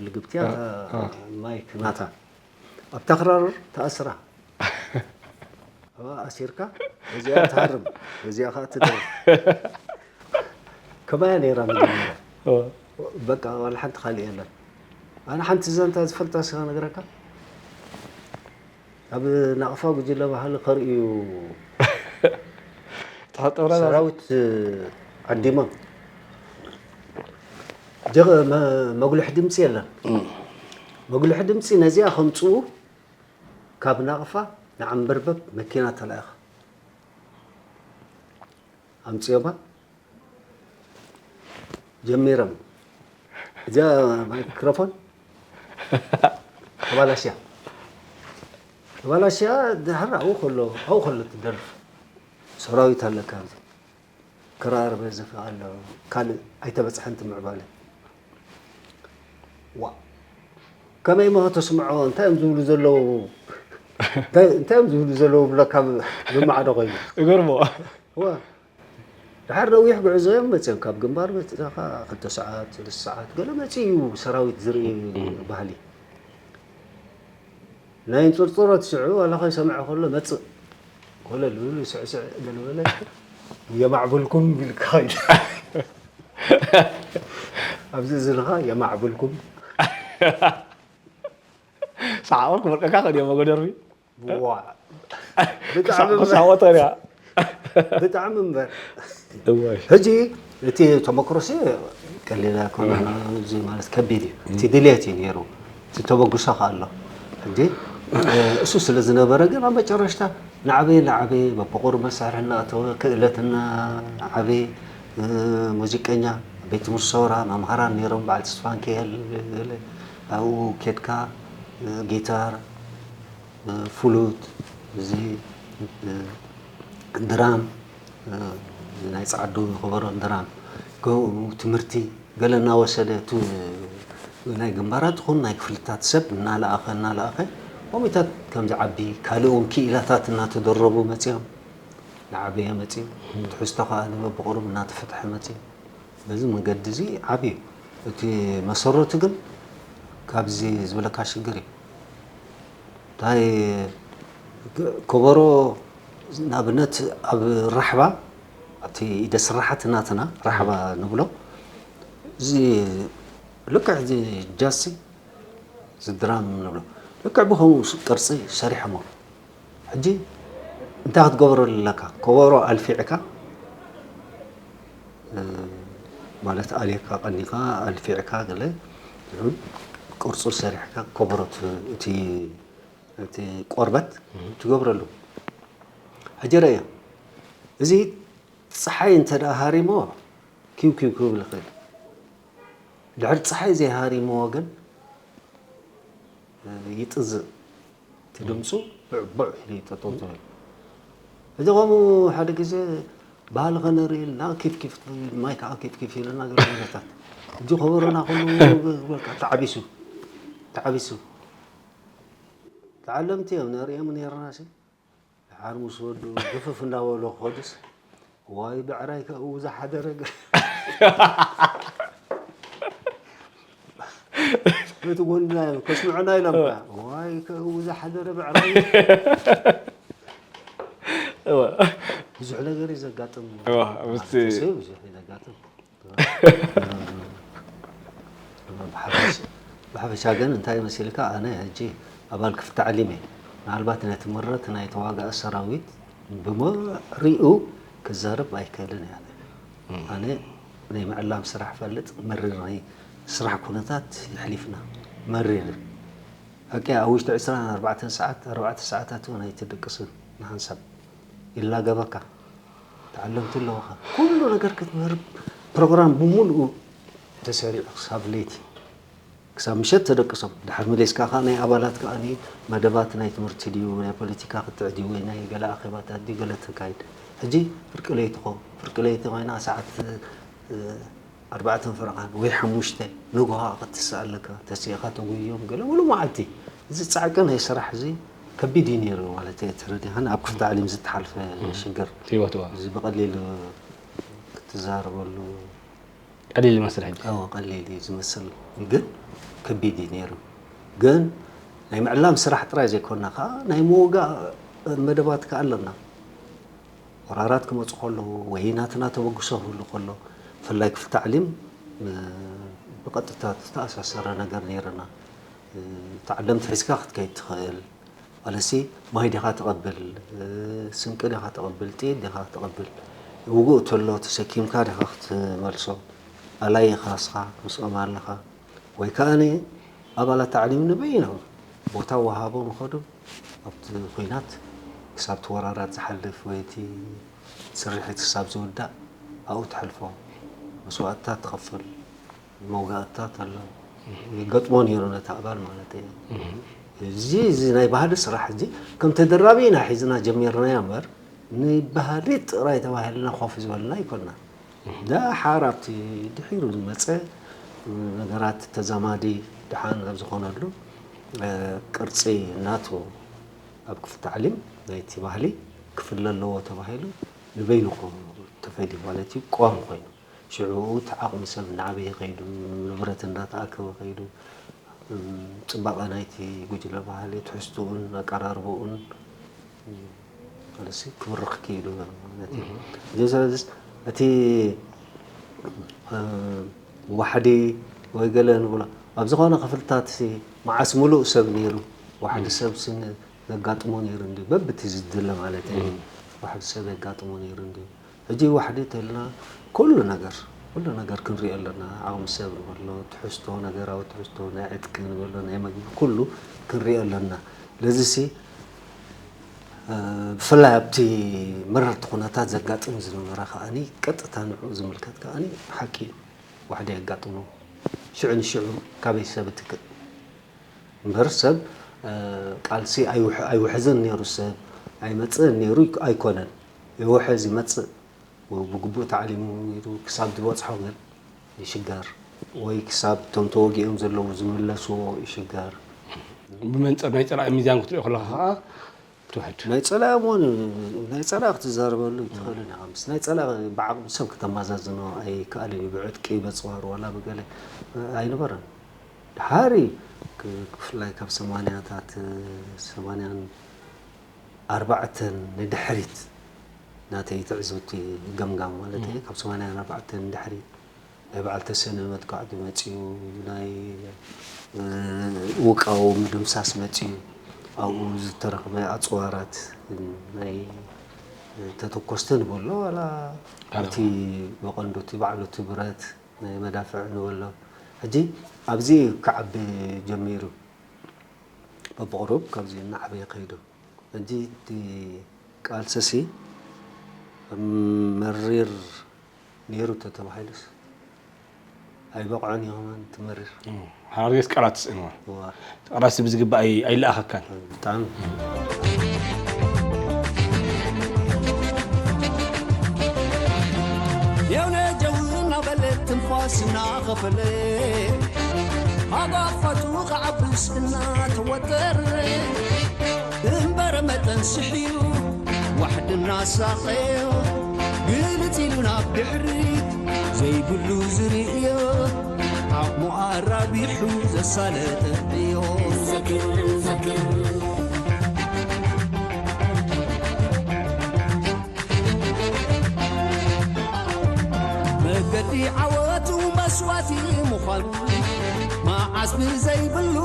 ልግብትያ ማይክ ናታ ኣብታ ክራር ተኣስራ ኣብኣ ኣሲርካ እዚኣ ትሃርም እዚኣ ከዓ ትደርፍ ከማያ ነይራ መጀመርያ በቃ ዋላ ሓንቲ ካልእ የለን ኣነ ሓንቲ ዛንታ ዝፈልጣ ስኻ ነገረካ ኣብ ናቕፋ ጉጅለ ባህሊ ከርእዩ ተኸጠብራ ሰራዊት ዓዲሞም መጉልሕ ድምፂ የለን መጉልሕ ድምፂ ነዚኣ ከምፅኡ ካብ ናቕፋ ንዓንበርበብ መኪና ተላኢኻ ኣምፅኦማ ጀሚሮም እዚኣ ማይክሮፎን ተባላሽያ ተባላሽያ ድሕር ኣብኡ ከሎ ኣብኡ ከሎ ትደርፍ ሰራዊት ኣለካ ኣብዚ ክራር በዝፍ ኣሎ ካልእ ኣይተበፅሐን ትምዕባለ ዋ ከመይ መኸ ተስምዖ እንታይ እዮም ዝብሉ ዘለዉ እንታይ እዮም ዝብሉ ዘለዉ ብለካ ብማዕዶ ኮይኑ እገርሞ ዋ ድሓር ነዊሕ ጉዕዞ እዮም መፅኦም ካብ ግንባር መፅእኻ ክልተ ሰዓት ሰለስተ ሰዓት ገለ መፅእ እዩ ሰራዊት ዝርኢ ባህሊ ናይ እንፅርፅሮ ትስዕቡ ዋላ ከይሰምዐ ከሎ መፅእ ኮለል ብሉ ስዕስዕ ገለ በለ የማዕብልኩም ቢልካ ኸይድ። ኣብዚ እዝንኻ የማዕብልኩም። ሰሓቕ ክበልቀካ ከድዮ መጎደርቢ ዋ ክሳቆ ተሪያ ብጣዕሚ እምበር። እዋይ ሕጂ እቲ ተመክሮሲ ቀሊል ኣይኮነን። እዚ ማለት ከቢድ እዩ። እቲ ድልየት እዩ ነይሩ፣ እቲ ተበግሶ ከ ኣሎ። ሕጂ እሱ ስለ ዝነበረ ግን ኣብ መጨረሽታ ናዕበየ ናዕበየ በብቑር መሳርሒ እናእተወ ክእለት እናዓበየ፣ ሙዚቀኛ ቤት ትምህርቲ ሰውራ መምሃራን ነይሮም፣ በዓል ተስፋንኪኤል፣ ኣብኡ ኬድካ ጊታር፣ ፍሉት፣ እዚ ድራም፣ ናይ ጸዓዱ ከበሮን ድራም፣ ከምኡ ትምህርቲ ገለ እናወሰደ እቲ ናይ ግንባራት ይኹን ናይ ክፍልታት ሰብ እናለኣኸ እናለኣኸ ኮሚታት ከም ዝዓቢ ካልእ እውን ክኢላታት እናተደረቡ መጺኦም። እናዓበየ መጺኡ፣ ትሕዝቶ ከዓ በብቑሩብ እናተፈትሐ መጺኡ። በዚ መንገዲ እዚ ዓብዩ እቲ መሰረቱ ግን ካብዚ ዝብለካ ሽግር እዩ። እንታይ ከበሮ ንኣብነት ኣብ ራሕባ ኣብቲ ኢደ ስራሓት ናትና ራሕባ ንብሎ እዚ ልክዕ እዚ ጃሲ ዝድራም ንብሎ ልክዕ ብኸምኡ ቅርፂ ሰሪሖሞ። ሕጂ እንታይ ክትገብረሉ ኣለካ? ከበሮ ኣልፊዕካ ማለት ኣልየካ ቀኒኻ ኣልፊዕካ ገለ ቅርፁ ሰሪሕካ ከበሮ እቲ እቲ ቆርበት ትገብረሉ። ሕጂ ረእዮ እዚ ፀሓይ እንተ ደኣ ሃሪሞ ኪው ኪው ክብል ይኽእል። ድሕሪ ፀሓይ ዘይሃሪምዎ ግን ይጥዝእ። እቲ ድምፁ ብዕቡዕ ኢሉ እዩ ጠጠው ትብል። እዚ ከምኡ ሓደ ግዜ ባህሊ ከነርኢ ኢልና ኪፍ ኪፍ ማይ ከዓ ኪፍ ኪፍ ኢልና ገለ ነገርታት እጂ ከበሮና ኩሉ በቃ ተዓቢሱ ተዓቢሱ ተዓለምቲ እዮም ነርእዮም ነርና ሲ ድሓር ምስ ወዱ ግፍፍ እንዳበሎ ክኸዱስ ዋይ ብዕራይ ከእው ዝሓደረ በቲ ጎንና እዮም ከስምዑና ኢሎም ዋይ ከእው ዝሓደረ ብዕራይ ብዙሕ ነገር እዩ ዘጋጥም ምስቲ ብዙሕ እዩ ዘጋጥም ብሓፈሻ ግን እንታይ መሲልካ ኣነ ሕጂ ኣባል ክፍቲ ዓሊም እየ ምናልባት ናይ ትምረት ናይ ተዋጋእ ሰራዊት ብመሪኡ ክዛረብ ኣይክእልን እየ ኣነ ናይ ምዕላም ስራሕ ፈልጥ መሪር ናይ ስራሕ ኩነታት ይሕሊፍና መሪር ሓቂ ኣብ ውሽጢ ዕስራን ኣርባዕተን ሰዓት ኣርባዕተ ሰዓታት እውን ኣይትድቅስን ንሓንሳብ ይላገበካ ተዓለምቲ ኣለውኻ ኩሉ ነገር ክትምህር ፕሮግራም ብምሉኡ ተሰሪዑ ክሳብ ለይቲ ክሳብ ምሸት ተደቅሶም ድሓር መሊስካ ከዓ ናይ ኣባላት ከዓ መደባት ናይ ትምህርቲ ድዩ ናይ ፖለቲካ ክትዕ ድዩ ወይ ናይ ገለ ኣኼባታት ድዩ ገለ ተካይድ ሕጂ ፍርቂ ለይቲ ኮ ፍርቂ ለይቲ ኮይና ሰዓት ኣርባዕተን ፈረቓን ወይ ሓሙሽተ ንግሆ ክትስእ ኣለካ ተሲእኻ ተጉዮም ገለ ሙሉ መዓልቲ እዚ ፃዕቂ ናይ ስራሕ እዚ ከቢድ እዩ ነይሩ ማለት እየ ተረዲኻን ኣብ ክፍቲ ዓሊም ዝተሓልፈ ሽግር ህይወት እዚ ብቐሊሉ ክትዛረበሉ ቀሊል ይመስል ሕጂ ኣዎ ቀሊል እዩ ዝመስል ግን ከቢድ እዩ ነይሩ ግን ናይ ምዕላም ስራሕ ጥራይ ዘይኮንና ከዓ ናይ ምውጋእ መደባት ከዓ ኣለና ወራራት ክመፁ ከለዉ ወይ ናትና ተበግሶ ክህሉ ከሎ ብፍላይ ክፍቲ ዓሊም ብቐጥታ ዝተኣሳሰረ ነገር ነይርና ተዓለምቲ ሒዝካ ክትከይድ ትኽእል ኣለሲ ማይ ዲኻ ትቐብል ስንቂ ዲኻ ትቐብል ጥይት ዲኻ ትቐብል ውጉእ ተሎ ተሰኪምካ ዲኻ ክትመልሶ ኣላይ ኢኻ እስኻ ምስኦም ኣለኻ ወይ ከዓ ኣባላት ታዕሊም ንበይኖም ቦታ ወሃቦም ይኸዱ ኣብቲ ኹናት ክሳብ እቲ ወራራት ዝሓልፍ ወይ እቲ ስርሒት ክሳብ ዝውዳእ ኣብኡ ተሕልፎ መስዋእትታት ትኸፍል መውጋእትታት ኣሎ ይገጥሞ ነይሩ ነቲ ኣባል ማለት እዩ እዚ እዚ ናይ ባህሊ ስራሕ እዚ ከም ተደራቢ ኢና ሒዝና ጀሚርናዮ እምበር ንባህሊ ጥራይ ተባሂልና ኮፍ ዝበልና ኣይኮና ደሓር ኣብቲ ድሒሩ ዝመፀ ነገራት ተዛማዲ ድሓን ኣብ ዝኾነሉ ቅርፂ ናቱ ኣብ ክፍቲ ዓሊም ናይቲ ባህሊ ክፍለ ኣለዎ ተባሂሉ ንበይኑ ተፈልዩ ማለት እዩ ቆም ኮይኑ ሽዑ እቲ ዓቕሚ ሰብ እናዓበየ ከይዱ ንብረት እንዳተኣከበ ከይዱ ፅባቐ ናይቲ ጉጅለ ባህሊ ትሕዝትኡን ኣቀራርብኡን ማለት ሲ ክብርኽ ክኢሉ ማለት እዩ። እዚ ስለዚስ እቲ እ፣ ዋሕዲ ወይ ገለ ንብሎ ኣብ ዝኾነ ክፍልታት ሲ መዓስ ምሉእ ሰብ ነይሩ? ዋሕዲ ሰብ ሲ ዘጋጥሞ ነይሩ እንድዩ፣ በብቲ ዝድለ ማለት እዩ። ዋሕዲ ሰብ የጋጥሞ ነይሩ እንድዩ። ሕጂ ዋሕዲ ተልና ኩሉ ነገር፣ ኩሉ ነገር ክንሪኦ ኣለና። ዓቕሚ ሰብ ንበሎ፣ ትሕዝቶ፣ ነገራዊ ትሕዝቶ፣ ናይ ዕጥቂ ንበሎ፣ ናይ መግቢ፣ ኩሉ ክንሪኦ ኣለና። ለዚ ሲ እ፣ ብፍላይ ኣብቲ መረርቲ ኩነታት ዘጋጥም ዝነበረ ከኣኒ ቀጥታ ንዕኡ ዝምልከት ከኣኒ ሓቂ እዩ። ዋሕዲ የጋጥሞ። ሽዑ ንሽዑ ካበይ ሰብ እትክእ። እምበር ሰብ፣ እ፣ ቃልሲ ኣይውሕ-፣ ኣይውሕዝን ነይሩ፣ ሰብ ኣይመጽእን ነይሩ ኣይኮነን። ይውሕዝ ይመጽእ። ብግቡእ ተዓሊሙ ኢሉ ክሳብ ዝበጽሖ ግን ይሽገር፣ ወይ ክሳብ እቶም ተወጊኦም ዘለዉ ዝምለስዎ ይሽገር። ብመንጽር ናይ ጸላኢ ሚዛን ክትሪኦ ከለኻ ኸዓ ትውሕድ። ናይ ጸላኢ እሞ ን-፣ ናይ ጸላኢ ክትዛረበሉ ኣይትኽእልን ኢኻ። ምስ ናይ ጸላኢ ብዓቕሚ ሰብ ክተመዛዝኖ ኣይከኣልን እዩ። ብዕጥቂ፣ በጽዋር ዋላ ብገለ ኣይነበረን። ድሓር ክ-፣ ብፍላይ ካብ ሰማንያታት፣ ሰማንያን ኣርባዕተን ንድሕሪት ናተይ ትዕዝብቲ ገምጋም ማለት እየ። ካብ ሰማንያን ኣርባዕተን ንድሕሪት ናይ በዓል ተሰነ መጥቃዕቲ መጺኡ፣ ናይ፣ እ፣ ውቃው ምድምሳስ መጺኡ፣ ኣብኡ ዝተረኽበ ኣጽዋራት ናይ ተተኮስቲ ንበሎ ዋላ እቲ ብቐንዱ እቲ ባዕሉ እቲ ብረት ናይ መዳፍዕ ንበሎ ሕጂ ኣብዚ ክዓቢ ጀሚሩ። በብቕሩብ ካብዚ እናዓበየ ከይዱ። ሕጂ እቲ ቃልስሲ መሪር ነይሩ ተተባሂሉስ ኣይበቕዖን እዩ ከማን እቲ መሪር። እም፣ ሓራርጌስ ቃላት ትስእንዋ። እዋ፣ ቃላት ብዝግባእ ኣይ-፣ ኣይለኣኸካን። ብጣዕሚ። የውነ ጀው እናበለት ትንፋስ እናኸፈለ ኣጓፋቱ ክዓብስ እናተወጠረ እምበር መጠን ስሕዩ ዋሕድና ሳቐዮ ግልጽ ኢሉ ናብ ድሕሪት ዘይብሉ ዝርእዮ ዓቕሙ ኣራቢሑ ዘሳለጠ ዕዮ። ዘክር፣ ዘክር። መገዲ ዓወቱ መስዋእቲ ምዃኑ መዓስ ብዘይብሉ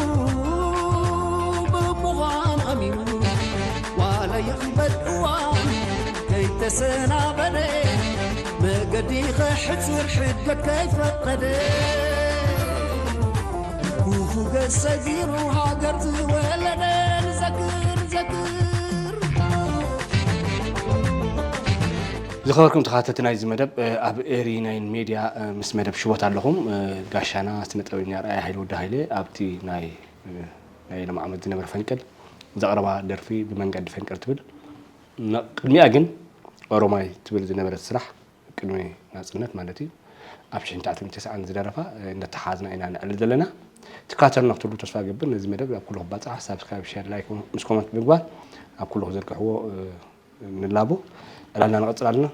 ብምዃን ኣሚኑ ዋላ ይኽበድ እዋን ከይተሰናበደ መገዲ ከሕጽር ሕገት ከይፈቐደ ክፉ ገጽ ሰጊሩ ሃገር ዝወለደ ንዘክር፣ ንዘክር። ዝኸበርኩም ተኸታተልቲ ናይዚ መደብ፣ እ፣ ኣብ ኤሪ ናይን ሜድያ፣ እ፣ ምስ መደብ ሽቦት ኣለኹም። እ፣ ጋሻና ስነ ጥበበኛ ርኣያ ሃይለ ወዲ ሃይለ ኣብቲ ናይ፣ እ፣ ናይ ሎም ዓመት ዝነበረ ፈንቅል ዘቕረባ ደርፊ ብመንገዲ ፈንቅል ትብል። ን-፣ ቅድሚኣ ግን ኦሮማይ ትብል ዝነበረት ስራሕ ቅድሚ ናጽነት ማለት እዩ። ኣብ ሽሕን ትሽዓተ ሚእትን ተስዓን ዝደረፋ፣ እ፣ እንዳተሓዝና ኢና ነዕልል ዘለና። ትከታተሉና ክትህሉ ተስፋ እገብር። ነዚ መደብ ኣብ ኩሉ ክባጻሕ ሳብስክራይብ፣ ሼር፣ ላይክ ምስ ኮመንት ብምግባር ኣብ ኩሉ ክዘርግሕዎ፣ እ፣ ንላቦ። ዕላልና ንቐጽል ኣለና።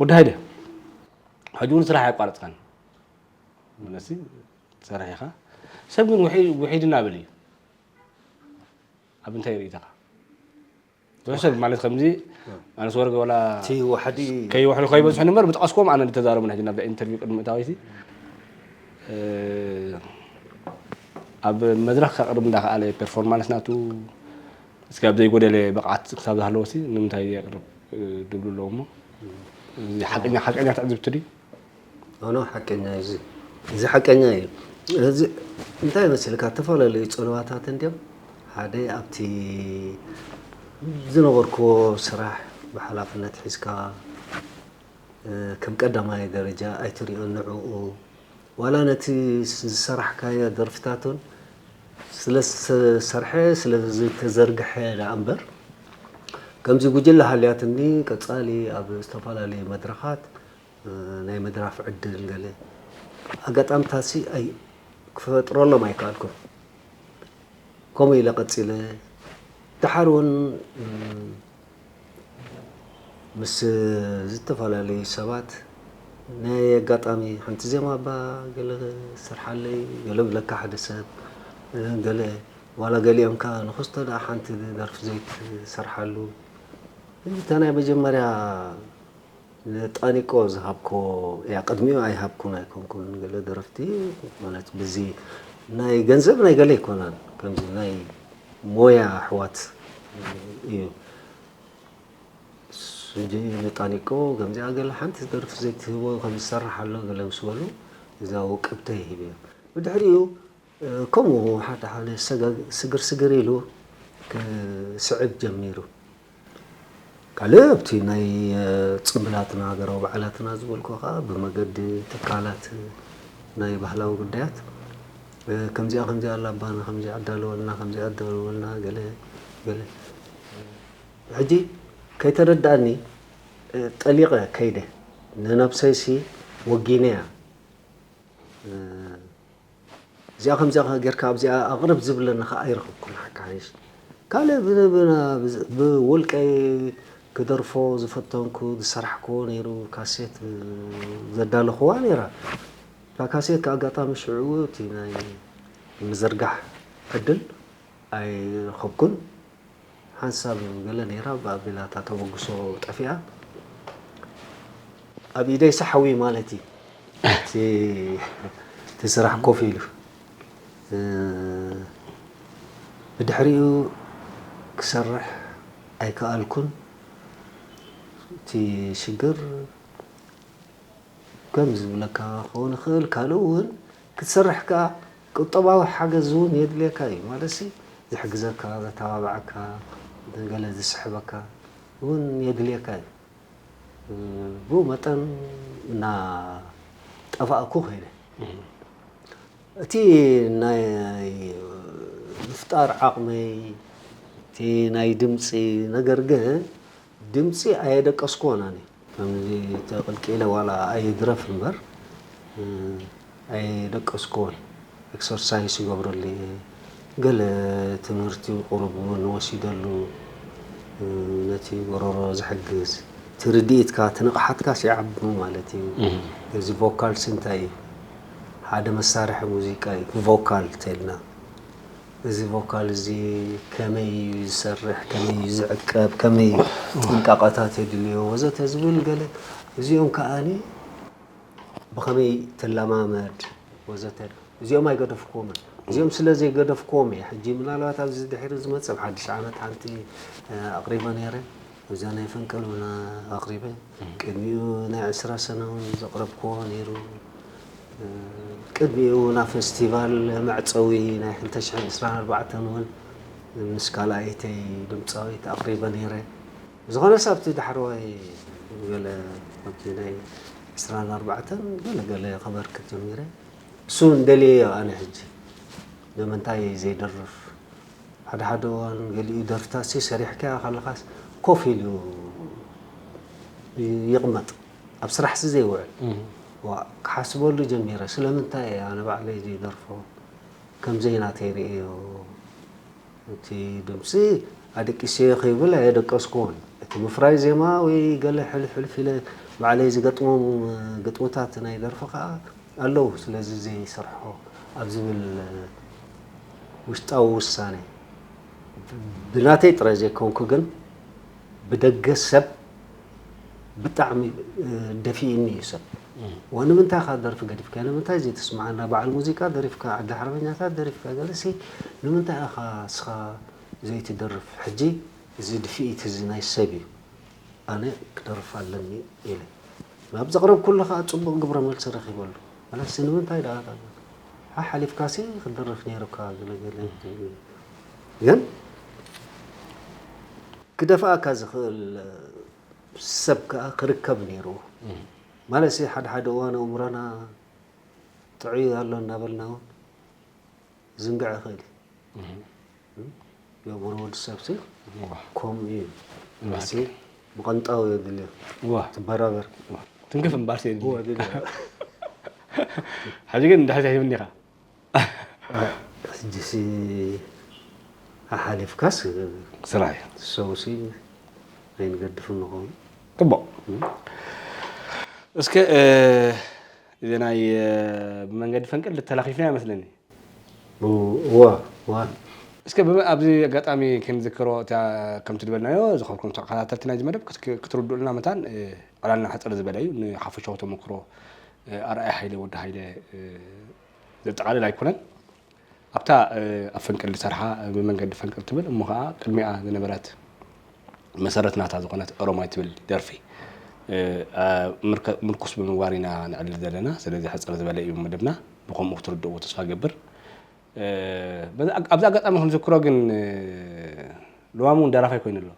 ወዲ ሃይለ፣ ሕጂ እውን ስራሕ ኣየቋረጽካን። መለሲ ትሰርሕ ኢኻ። ሰብ ግን ውሒ-፣ ውሒድ እናበለ እዩ። ኣብ እንታይ ርእይቶኻ? ብዙሕ ሰብ ማለት ከምዚ ኣነስ ወርገ ወላ እቲ ዋሕዲ ከይውሕዱ ከይበዝሑ ንበር ብጠቐስኩም ኣነ ዝተዛረቡ ሕጂ ናብ ኢንተርቪው ቅድሚ ምእታወይሲ፣ እ፣ ኣብ መድረኽ ከቕርብ እንዳኸኣለ ፐርፎርማንስ ናቱ እስኪ ኣብ ዘይጎደለ ብቕዓት ክሳብ ዝሃለወሲ ንምንታይ የቕርብ፣ እ፣ ድብሉ ኣለዉ እሞ፣ እዚ ሓቀኛ፣ ሓቀኛ ትዕዝብቲ ድዩ? ኖ፣ ኖ፣ ሓቀኛ እዩ እዚ። እዚ ሓቀኛ እዩ። እዚ እንታይ መሲልካ፣ ዝተፈላለዩ ጽልዋታት እንድዮም። ሓደ ኣብቲ ዝነበርክዎ ስራሕ ብሓላፍነት ሒዝካ፣ እ፣ ከም ቀዳማይ ደረጃ ኣይትሪኦን ንዕኡ። ዋላ ነቲ ዝሰራሕካዮ ደርፍታት እውን ስለ ዝተሰርሐ፣ ስለ ዝተዘርግሐ ደኣ እምበር፣ ከምዚ ጉጅለ ሃልያትኒ ቀጻሊ ኣብ ዝተፈላለዩ መድረኻት፣ እ፣ ናይ ምድራፍ ዕድል ገለ ኣጋጣምታሲ ኣይ-፣ ክፈጥረሎም ኣይከኣልኩን። ከምኡ ኢለ ቀጺለ። ደሓር እውን፣ እ፣ ምስ ዝተፈላለዩ ሰባት ናይ ኣጋጣሚ ሓንቲ ዜማ እባ ገለ ስርሓለይ፣ ገለ ብለካ ሓደ ሰብ፣ እ፣ ገለ ዋላ ገሊኦም ከኣ ንኽስቶ ደኣ ሓንቲ ደርፊ ዘይትሰርሓሉ፣ እታ ናይ መጀመርያ ንጣኒቆ ዝሃብኮ፣ ያ፣ ቅድሚኡ ኣይሃብኩን ኣይኮንኩን። ገለ ደረፍቲ ማለት ብዚ ናይ ገንዘብ ናይ ገለ ኣይኮነን፣ ከምዚ ናይ ሞያ ኣሕዋት እዩ። ሕጂ ንጣኒቆ ከምዚኣ ገለ ሓንቲ ደርፊ ዘይትህቦ፣ ከም ዝሰርሕ ኣሎ ገለ ምስ በሉ፣ እዛ ውቅብተይ ሂብዮ። ብድሕሪኡ ከምኡ ሓደ ሓደ ሰገግ-፣ ስግር ስግር ኢሉ ክስዕብ ጀሚሩ። ካልእ ኣብቲ ናይ፣ እ፣ ጽምብላትና፣ ሃገራዊ በዓላትና ዝበልኩ ከኣ ብመገዲ ትካላት ናይ ባህላዊ ጉዳያት፣ እ፣ ከምዚኣ ከምዚኣ ኣላ ኣባና፣ ከምዚ ኣዳለወልና፣ ከምዚ ኣዳለወልና፣ ገለ ገለ። ሕጂ ከይተረድኣኒ፣ እ፣ ጠሊቐ ከይደ። ንነብሰይሲ ወጊነያ። እ፣ እዚኣ ከምዚኣ ጌርካ ኣብዚኣ ኣቕርብ ዝብለኒ ከኣ ኣይረኸብኩን። ሓቂ ሓይሽ ካልእ ብ-፣ ብ-፣ ብ-፣ ብውልቀይ ክደርፎ ዝፈተንኩ ዝሰራሕክዎ ነይሩ፣ ካሴት፣ እ፣ ዘዳለኽዋ ነይራ። እታ ካሴት ከኣ ኣጋጣሚ ሽዑ እቲ ናይ ምዝርጋሕ ዕድል ኣይረኸብኩን። ሓንሳብ ገለ ነይራ፣ ብኣቢላታ ተበግሶ ጠፊኣ። ኣብ ኢደይ ሳሕዊ ማለት እዩ። እቲ፣ እቲ ስራሕ ኮፍ ኢሉ። እ፣ ብድሕሪኡ ክሰርሕ ኣይከኣልኩን። እቲ ሽግር ከም ዝብለካ ክኸውን ይኽእል። ካልእ እውን ክትሰርሕ ከኣ ቁጠባዊ ሓገዝ እውን የድልየካ እዩ። ማለትሲ ዝሕግዘካ፣ ዘተባብዓካ፣ ገለ ዝስሕበካ እውን የድልየካ እዩ። ብኡ መጠን እናጠፋእኩ ከይደ። እቲ ናይ ምፍጣር ዓቕመይ፣ እቲ ናይ ድምፂ ነገር ግን ድምፂ ኣየደቀስኩዎን ኣነ። ከምዚ ተቐልቂለ ዋላ ኣይድረፍ እምበር፣ እ፣ ኣይደቀስኩዎን። ኤክሰርሳይስ ይገብረሉ እየ። ገለ ትምህርቲ ቁሩብ እውን ወሲደሉ፣ እ፣ ነቲ ጎረሮ ዝሕግዝ። እቲ ርድኢትካ፣ እቲ ንቕሓትካ ሲዓቢ ማለት እዩ። እህ። እዚ ቮካልስ እንታይ እዩ? ሓደ መሳርሒ ሙዚቃ እዩ። ቮካል ተልና። እዚ ቮካል እዚ ከመይ እዩ ዝሰርሕ፣ ከመይ እዩ ዝዕቀብ፣ ከመይ ጥንቃቐታት የድልዮ ወዘተ ዝብል ገለ፣ እዚኦም ከኣኒ ብኸመይ ትለማመድ ወዘተ፣ እዚኦም ኣይገደፍክዎምን። እዚኦም ስለ ዘይገደፍክዎም እየ። ሕጂ ምናልባት ኣብዚ ድሒሩ ዝመጽእ፣ ኣብ ሓድሽ ዓመት ሓንቲ፣ እ፣ ኣቕሪበ ነይረ። እዛ ናይ ፈንቅል እውን ኣቕሪበ። ቅድሚኡ ናይ ዕስራ ሰነ እውን ዘቕረብክዎ ነይሩ። ቅድሚኡ ናብ ፈስቲቫል መዕጸዊ ናይ ክልተ ሽሕን ዕስራን ኣርባዕተን እውን ምስ ካልኣይተይ ድምጻዊት ኣቕሪበ ነይረ። ብዝኾነስ ኣብቲ ዳሕረዋይ ገለ ኣብቲ ናይ ዕስራን ኣርባዕተን ገለ ገለ ከበርክት ጀሚረ። እሱ እውን ደልየዮ ኣነ ሕጂ ንምንታይ ዘይደርፍ? ሓደ ሓደ እዋን ገሊኡ ደርፍታትሲ ሰሪሕካያ ከለኻስ ኮፍ ኢሉ ይቕመጥ፣ ኣብ ስራሕሲ ዘይውዕል። እም። ዋ፣ ክሓስበሉ ጀሚረ። ስለምንታይ እየ ኣነ ባዕለይ ዘይደርፎ? ከም ዘይናተይ ርእየዮ። እቲ ድምፂ ኣደቂሰዮ ከይብል ኣየደቀስኩዎን። እቲ ምፍራይ ዜማ ወይ ገለ ሕልፍሕልፍ ኢለ ባዕለይ ዝገጥሞም ግጥምታት ናይ ደርፊ ከዓ ኣለዉ። ስለዚ ዘይሰርሖ ኣብ ዝብል ውሽጣዊ ውሳነ፣ ብናተይ ጥራይ ዘይኮንኩ ግን ብደገ ሰብ ብጣዕሚ፣ እ፣ ደፊእኒ እዩ ሰብ። እም። ዋ፣ ንምንታይ ኢኻ ደርፊ ገዲፍካ? ንምንታይ ዘይትስምዓና? በዓል ሙዚቃ ደሪፍካ፣ ዓዲ ሓርበኛታት ደሪፍካ፣ ገለሲ ንምንታይ ኢኻ እስኻ ዘይትደርፍ? ሕጂ እዚ ድፍኢት እዚ ናይ ሰብ እዩ። ኣነ ክደርፍ ኣለኒ ኢለ። ናብ ዘቕረብኩሉ ኸኣ ጽቡቕ ግብረ መልሲ ረኺበሉ። ዋላሲ ንምንታይ ደኣ ሓሓሊፍካሲ ክደርፍ ነይሩካ፣ ገለ ገለ። ግን ክደፍኣካ ዝኽእል ሰብ ከኣ ክርከብ ነይርዎ። እም። ማለትሲ ሓደ ሓደ እዋን ኣእምሮና ጥዑይ ኣሎ እናበልና እውን ዝንግዕ ይኽእል እዩ። እም። እም? የእምሮ ወዲ ሰብሲ እዋ። ከምኡ እዩ። እዋ። ማለትሲ ምቕንጣው የድልዮ። እዋ። ትበራበር። እዋ። ትንክፍ እምበኣር የድልዮ። እዋ፣ የድልዮ። ሕጂ ግን እንድሕር ሂብኒ ኢኻ። ሕጂሲ ሓሓሊፍካስ ስራሕ እዩ። ሰውሲ ኣይንገድፍን ንኸውን። ጽቡቕ። እም? እስከ፣ እ፣ እዚ ናይ፣ እ፣ ብመንገዲ ፈንቅል ተላኺፍና ይመስለኒ። እዋ፣ እዋ። እስከ ኣብዚ ኣጋጣሚ ክንዝክሮ እታ ከምቲ ዝበልናዮ ዝኸብኩም ተኸታተልቲ ናይዚ መደብ ክትርድኡልና መታን ዕላልና ሕፅር ዝበለ እዩ። ንሓፈሻዊ ተመክሮ ኣርኣያ ሃይለ ወዲ ሃይለ ዘጠቓልል ኣይኮነን። ኣብታ ኣብ ፈንቅል ዝሰርሓ ብመንገዲ ፈንቅል ትብል እሞ ከዓ ቅድሚኣ ዝነበረት መሰረት ናታ ዝኾነት ኦሮማይ ትብል ደርፊ ምርኩስ ብምግባር ኢና ንዕልል ዘለና። ስለዚ ሕፅር ዝበለ እዩ መደብና። ብከምኡ ክትርድእዎ ተስፋ ገብር። ኣብዚ ኣጋጣሚ ክንዝክሮ ግን ልዋም እውን ደራፋይ ኮይኑ ኣሎ።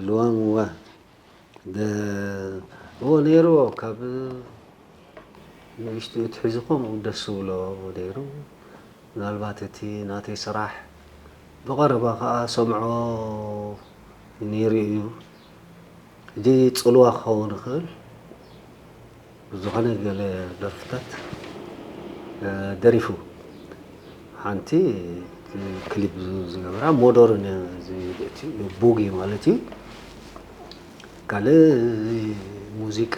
ልዋም ዋ እዎ ነይርዎ ካብ ንእሽትኡ ትሒዙ ከምኡ ደስ ዝብሎ ነይሩ። ምናልባት እቲ ናተይ ስራሕ ብቐረባ ከዓ ሰምዖ ነይሩ እዩ። ሕጂ ፅልዋ ክኸውን ይኽእል። ብዝኾነ ገለ ደርፍታት ደሪፉ ሓንቲ ክሊፕ ዝገብራ ሞደርን ቡጊ ማለት እዩ። ካልእ ሙዚቃ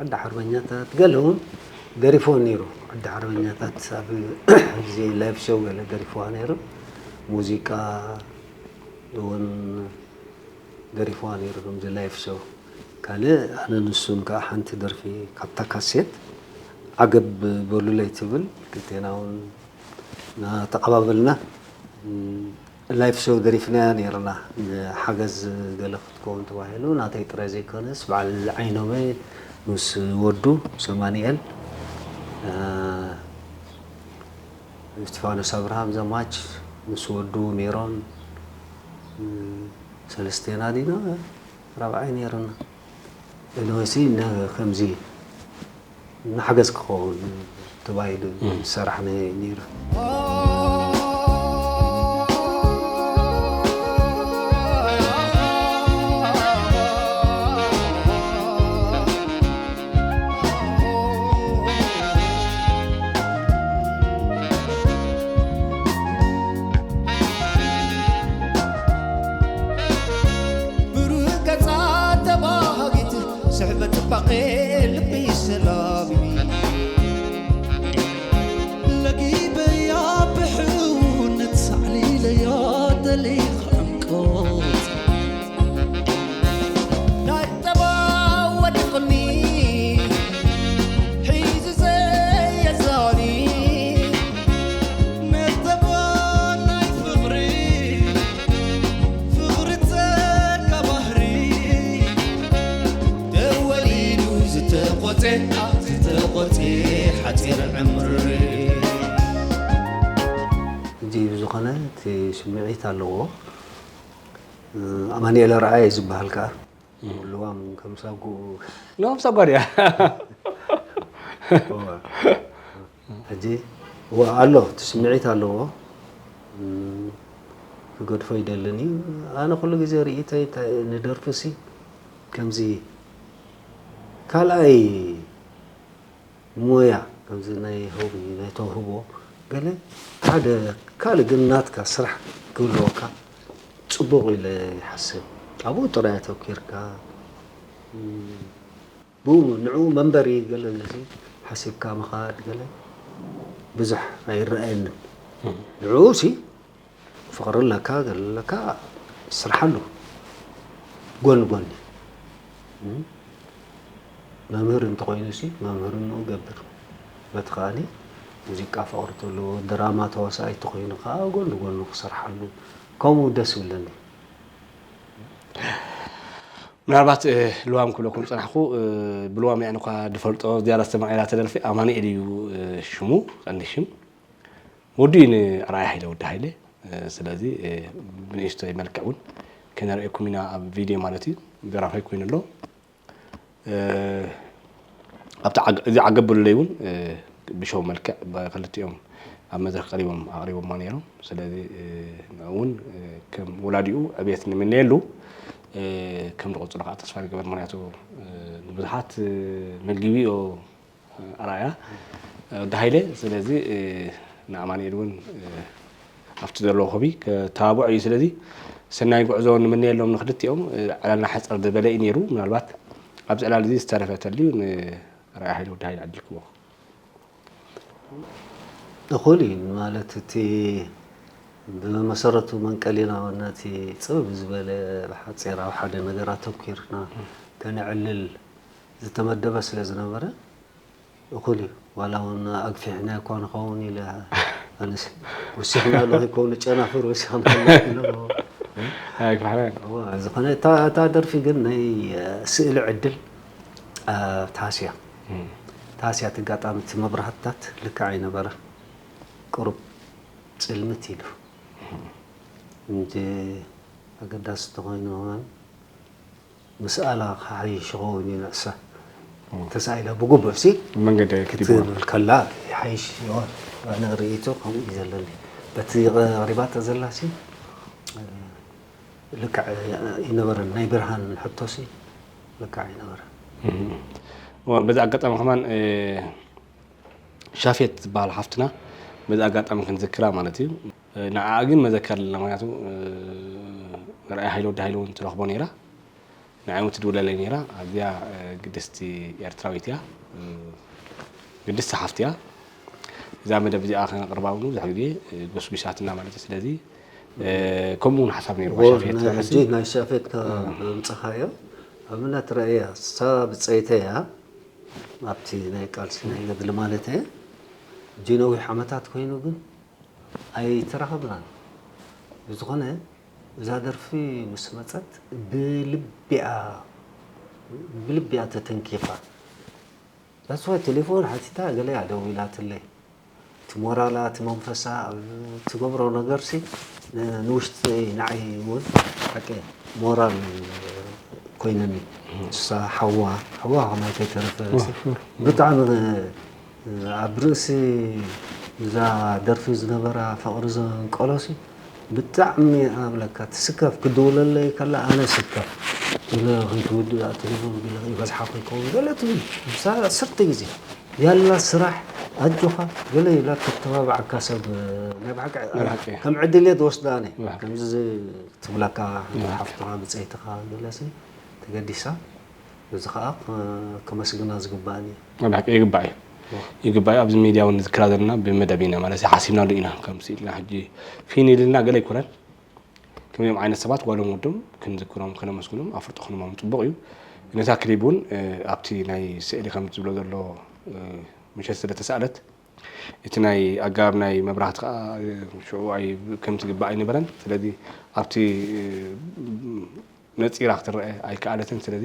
ዓዲ ሓርበኛታት ገለ እውን ደሪፎ ነይሩ። ዓዲ ሓርበኛታት ኣብ ግዜ ላይፍ ሾው ገለ ደሪፎዋ ነይሩ። ሙዚቃ እውን ደሪፎዋ ነይሩ ከምዚ ላይፍ ሾው። ካልእ ኣነ ንሱን ከዓ ሓንቲ ደርፊ ካብታ ካሴት ዓገብ በሉለይ ትብል ክልቴና እውን እናተቐባበልና ላይፍ ሾው ደሪፍናያ ነይርና። ንሓገዝ ገለ ክትከውን ተባሂሉ ናተይ ጥራይ ዘይኮነስ በዓል ዓይኖመ ምስ ወዱ ምስ ኣማኑኤል እስቲፋኖስ ኣብርሃም ዘማች ምስ ወዱ ሜሮን ሰለስቴና ዲና ራብዓይ ነይርና። እነወሲ ከምዚ ንሓገዝ ክኸውን ተባሂሉ ዝሰራሕ ነይሩ። ብሩህ ገጻ ተባሃጊት ስሕበት ጽባቐ ልቢ ሰላቢ ለጊበያ ብሕውነት ሳዕሊለያ ደሊኽ ዕምቆት ናይ ጠባ ወድቕኒ ሒዙ ዘየዛኒ መርተባ ናይ ፍቕሪ ፍቕሪ ጸጋ ባህሪ ተወሊዱ ዝተቖጸ ዝተቖጸ ሓጺር ዕምሪ። ሕጂ ብዝኾነ እቲ ስምዒት ኣለዎ። ኣማኑኤል ኣርኣያ እዩ ዝበሃል ከኣ። ልዋም ከም ሳጉኡ ልዋም ሳጓ ድያ? ሕጂ እወ ኣሎ፣ እቲ ስምዒት ኣለዎ። ክገድፎ ይደልን እዩ። ኣነ ኩሉ ግዜ ርእይቶይ እንታይ ንደርፊ ሲ ከምዚ ካልኣይ ሞያ ከምዚ ናይ ሆቢ ናይ ተውህቦ ገለ ሓደ ካልእ ግን ናትካ ስራሕ ክህልወካ ጽቡቕ ኢለ ይሓስብ። ኣብኡ ጥራይ ኣተኪርካ ብኡ ንዕኡ መንበሪ ገለ እዚ ሓሲብካ ምኻድ ገለ ብዙሕ ኣይረኣየንን። ንዕኡ ሲ ፍቕሪ ኣለካ ገለ ኣለካ ስርሓሉ ጎኒ ጎኒ። መምህር እንተኾይኑ ሲ መምህርንኡ ገብር። በቲ ከኣኒ ሙዚቃ ፍቕሪ ተለዎ ድራማ ተዋሳኣይ ተኾይኑ ከዓ ጎኒ ጎኒ ክሰርሓሉ ከምኡ ደስ ይብለኒ። ምናልባት ልዋም ክብለኩም ዝጸናሕኩ ብልዋም እያ እኳ ዝፈልጦ ዝያዳ ዝተማዕላ ተደርፊ ኣማኑኤል እዩ ሽሙ ቀንዲ ሽም ወዲ እዩ ንኣርኣያ ሃይለ ወዲ ሃይለ ስለዚ ብንእሽቶይ መልክዕ እውን ከነርእየኩም ኢና ኣብ ቪድዮ ማለት እዩ ደራፋይ ኮይኑ ኣሎ ኣብቲ እዚ ዓገብ በሉለይ እውን ብሾው መልክዕ ክልቲኦም ኣብ መድረክ ቀሪቦም ኣቕሪቦማ ነይሮም ስለዚ ንኡ እውን ከም ወላዲኡ ዕብየት ንምነየሉ ከም ዝቐፅሉ ከዓ ተስፋ ንገበር ምክንያቱ ንብዙሓት መግቢ ኣርኣያ ወዲ ሃይለ ስለዚ ንኣማኑኤል እውን ኣብቲ ዘለዎ ከቢ ከተባብዖ እዩ ስለዚ ሰናይ ጉዕዞ ንምነየሎም ንክልቲኦም ዕላልና ሕፅር ዝበለ እዩ ነይሩ ምናልባት ኣብዚ ዕላል እዚ ዝተረፈ ተልዩ ንኣርኣያ ሃይለ ወዲ ሃይለ ዓዲልክዎ እኹል እዩ ማለት እቲ ብመሰረቱ መንቀሊና ነቲ ጽብብ ዝበለ ብሓጺር ኣብ ሓደ ነገር ኣተኲርና ከነዕልል ዝተመደበ ስለ ዝነበረ እኹል እዩ። ዋላ እውን ኣግፊሕና እኳ ንኸውን ኢለ ኣነስ ወሲኽናሉ ከይከውን ጨናፍር ወሲኽናሉ ኢለ ኣይግፋሕናን። እዋ፣ ዝኾነ እታ እታ ደርፊ ግን ናይ ስእሊ ዕድል ኣብ ታህስያ ታህስያ እቲ ኣጋጣሚ እቲ መብራህትታት ልክዕ ኣይነበረ ቅሩብ ጽልምት ኢሉ እንጂ ኣገዳሲ ተኾይኑ እዋን ምስኣላ ክሓይሽ ይኸውን እዩ ንዕሳ ተሳኢላ ብግቡእ ሲ መንገዲ ክትብዋ ክትብል ከላ ይሓይሽ ይሆን ኣነ ርእይቶ ከምኡ እዩ ዘለኒ በቲ ኣቕሪባታ ዘላ ሲ ልክዕ ይነበረን ናይ ብርሃን ሕቶ ሲ ልክዕ ይነበረን በዚ ኣጋጣሚ ከማን ሻፌት ዝበሃል ሓፍትና በዚ ኣጋጣሚ ክንዝክራ ማለት እዩ። ንዓኣ ግን መዘከር ኣለና ምክንያቱ ርኣይ ሃይለ ወዲ ሃይለ እውን ትረኽቦ ነይራ ንዓይ እውን ትድውለለይ ነይራ። ኣዝያ ግድስቲ ኤርትራዊት እያ፣ ግድስቲ ሓፍቲ እያ። እዛ መደብ እዚኣ ከነቅርባ እውን ብዙሕ ግዜ ጎስጒሳትና ማለት እዩ። ስለዚ ከምኡ እውን ሓሳብ ነይሩ ሻፌት ሕጂ ናይ ሻፌት ብምፅኻዮ ኣብነት ረእያ እሳ ብፀይተ እያ ኣብቲ ናይ ቃልሲ ናይ ገድሊ ማለት እየ እጂ ነዊሕ ዓመታት ኮይኑ ግን ኣይተራኸብናን ብዝኾነ እዛ ደርፊ ምስ መፀት ብልቢኣ ብልቢኣ ተተንኪፋ that's why ቴሌፎን ሓቲታ ገለ እያ ደዊላትለይ እቲ ሞራላ እቲ መንፈሳ ኣብ ትገብሮ ነገር ሲ ንውሽጢ ንዓይ እውን ሓቂ ሞራል ኮይነኒ እሳ ሓዋ ሓዋ ከማይ ከይተረፈ ብጣዕሚ ኣብ ርእሲ እዛ ደርፊ ዝነበራ ፍቕሪ ዘንቀሎ ሲ ብጣዕሚ ኣብለካ ትስከፍ ክድውለለይ ከላ ኣነ ስከፍ ኢለ ከይትውድእ ቴሌፎን ቢለ ይበዝሓ ከይከውን ገለ ትብል ምሳላ ዓሰርተ ግዜ ያላ ስራሕ ኣጆኻ ገለ ኢላ ተተባብዓካ ሰብ ናይ ብሓቂ ከም ዕድል እየ ዝወስዳ ኣነ ከምዚ ትብለካ ሓፍትኻ ብፀይትኻ ገለ ተገዲሳ እዚ ከዓ ከመስግና ዝግባእኒ ብሓቂ ይግባእ እዩ ይግባእ ኣብዚ ሚድያ እውን ንዝክራ ዘለና ብመደብ ኢና ማለት ሓሲብናሉ ኢና ከም ስኢልና ሕጂ ፊን ኢልና ገለ ኣይኮነን ከመዚኦም ዓይነት ሰባት ጓሎም ወዶም ክንዝክሮም ከነመስግኖም ኣፍርጦ ክንቦም ፅቡቅ እዩ ነታ ክሊብ እውን ኣብቲ ናይ ስእሊ ከም ዝብሎ ዘሎ ምሸት ስለ ተሰኣለት እቲ ናይ ኣገባብ ናይ መብራህቲ ከዓ ሽዑ ከምቲ ግባእ ኣይነበረን ስለዚ ኣብቲ ነፂራ ክትረአ ኣይከኣለትን ስለዚ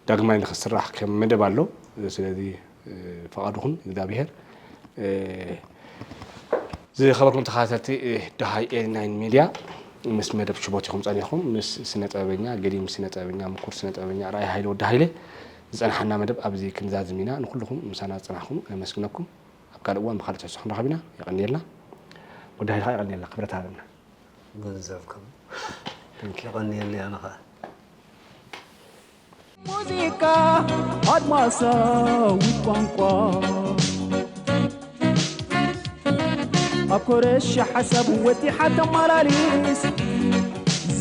ዳግማይ ንክስራሕ ከም መደብ ኣሎ ስለዚ ፈቓድኹም እግዚኣብሄር ዝኸበርኩም ተኸታተልቲ ደሃይ ኤሪ ናይን ሚድያ ምስ መደብ ሽቦት ኢኹም ጸኒሕኩም ምስ ስነ ጥበበኛ ገዲም ስነ ጥበበኛ ምኩር ስነ ጥበበኛ ራእይ ሃይለ ወዲ ሃይለ ዝጸንሓና መደብ ኣብዚ ክንዛዝም ኢና ንኩልኹም ምሳና ዝጸናሕኩም ነመስግነኩም ኣብ ካልእ እዋን ብካልእ ትሕዝቶ ክንራኸብ ኢና የቐንየልና ወዲ ሃይለ ከዓ የቐንየልና ክብረት ሃበልና ገንዘብኩም የቐንየልና ኣነ ከዓ ሙዚቃ ኣድማሳዊት ቋንቋ ኣብ ኮረሻ ሓሳብ ወጢሓ ተመላሊስ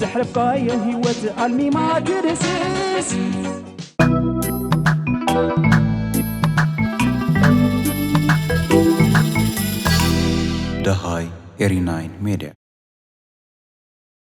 ዘሕለፍካዮ ህይወት ኣልሚማ ትድስስ ደሃይ ኤሪ ናይን ሜድያ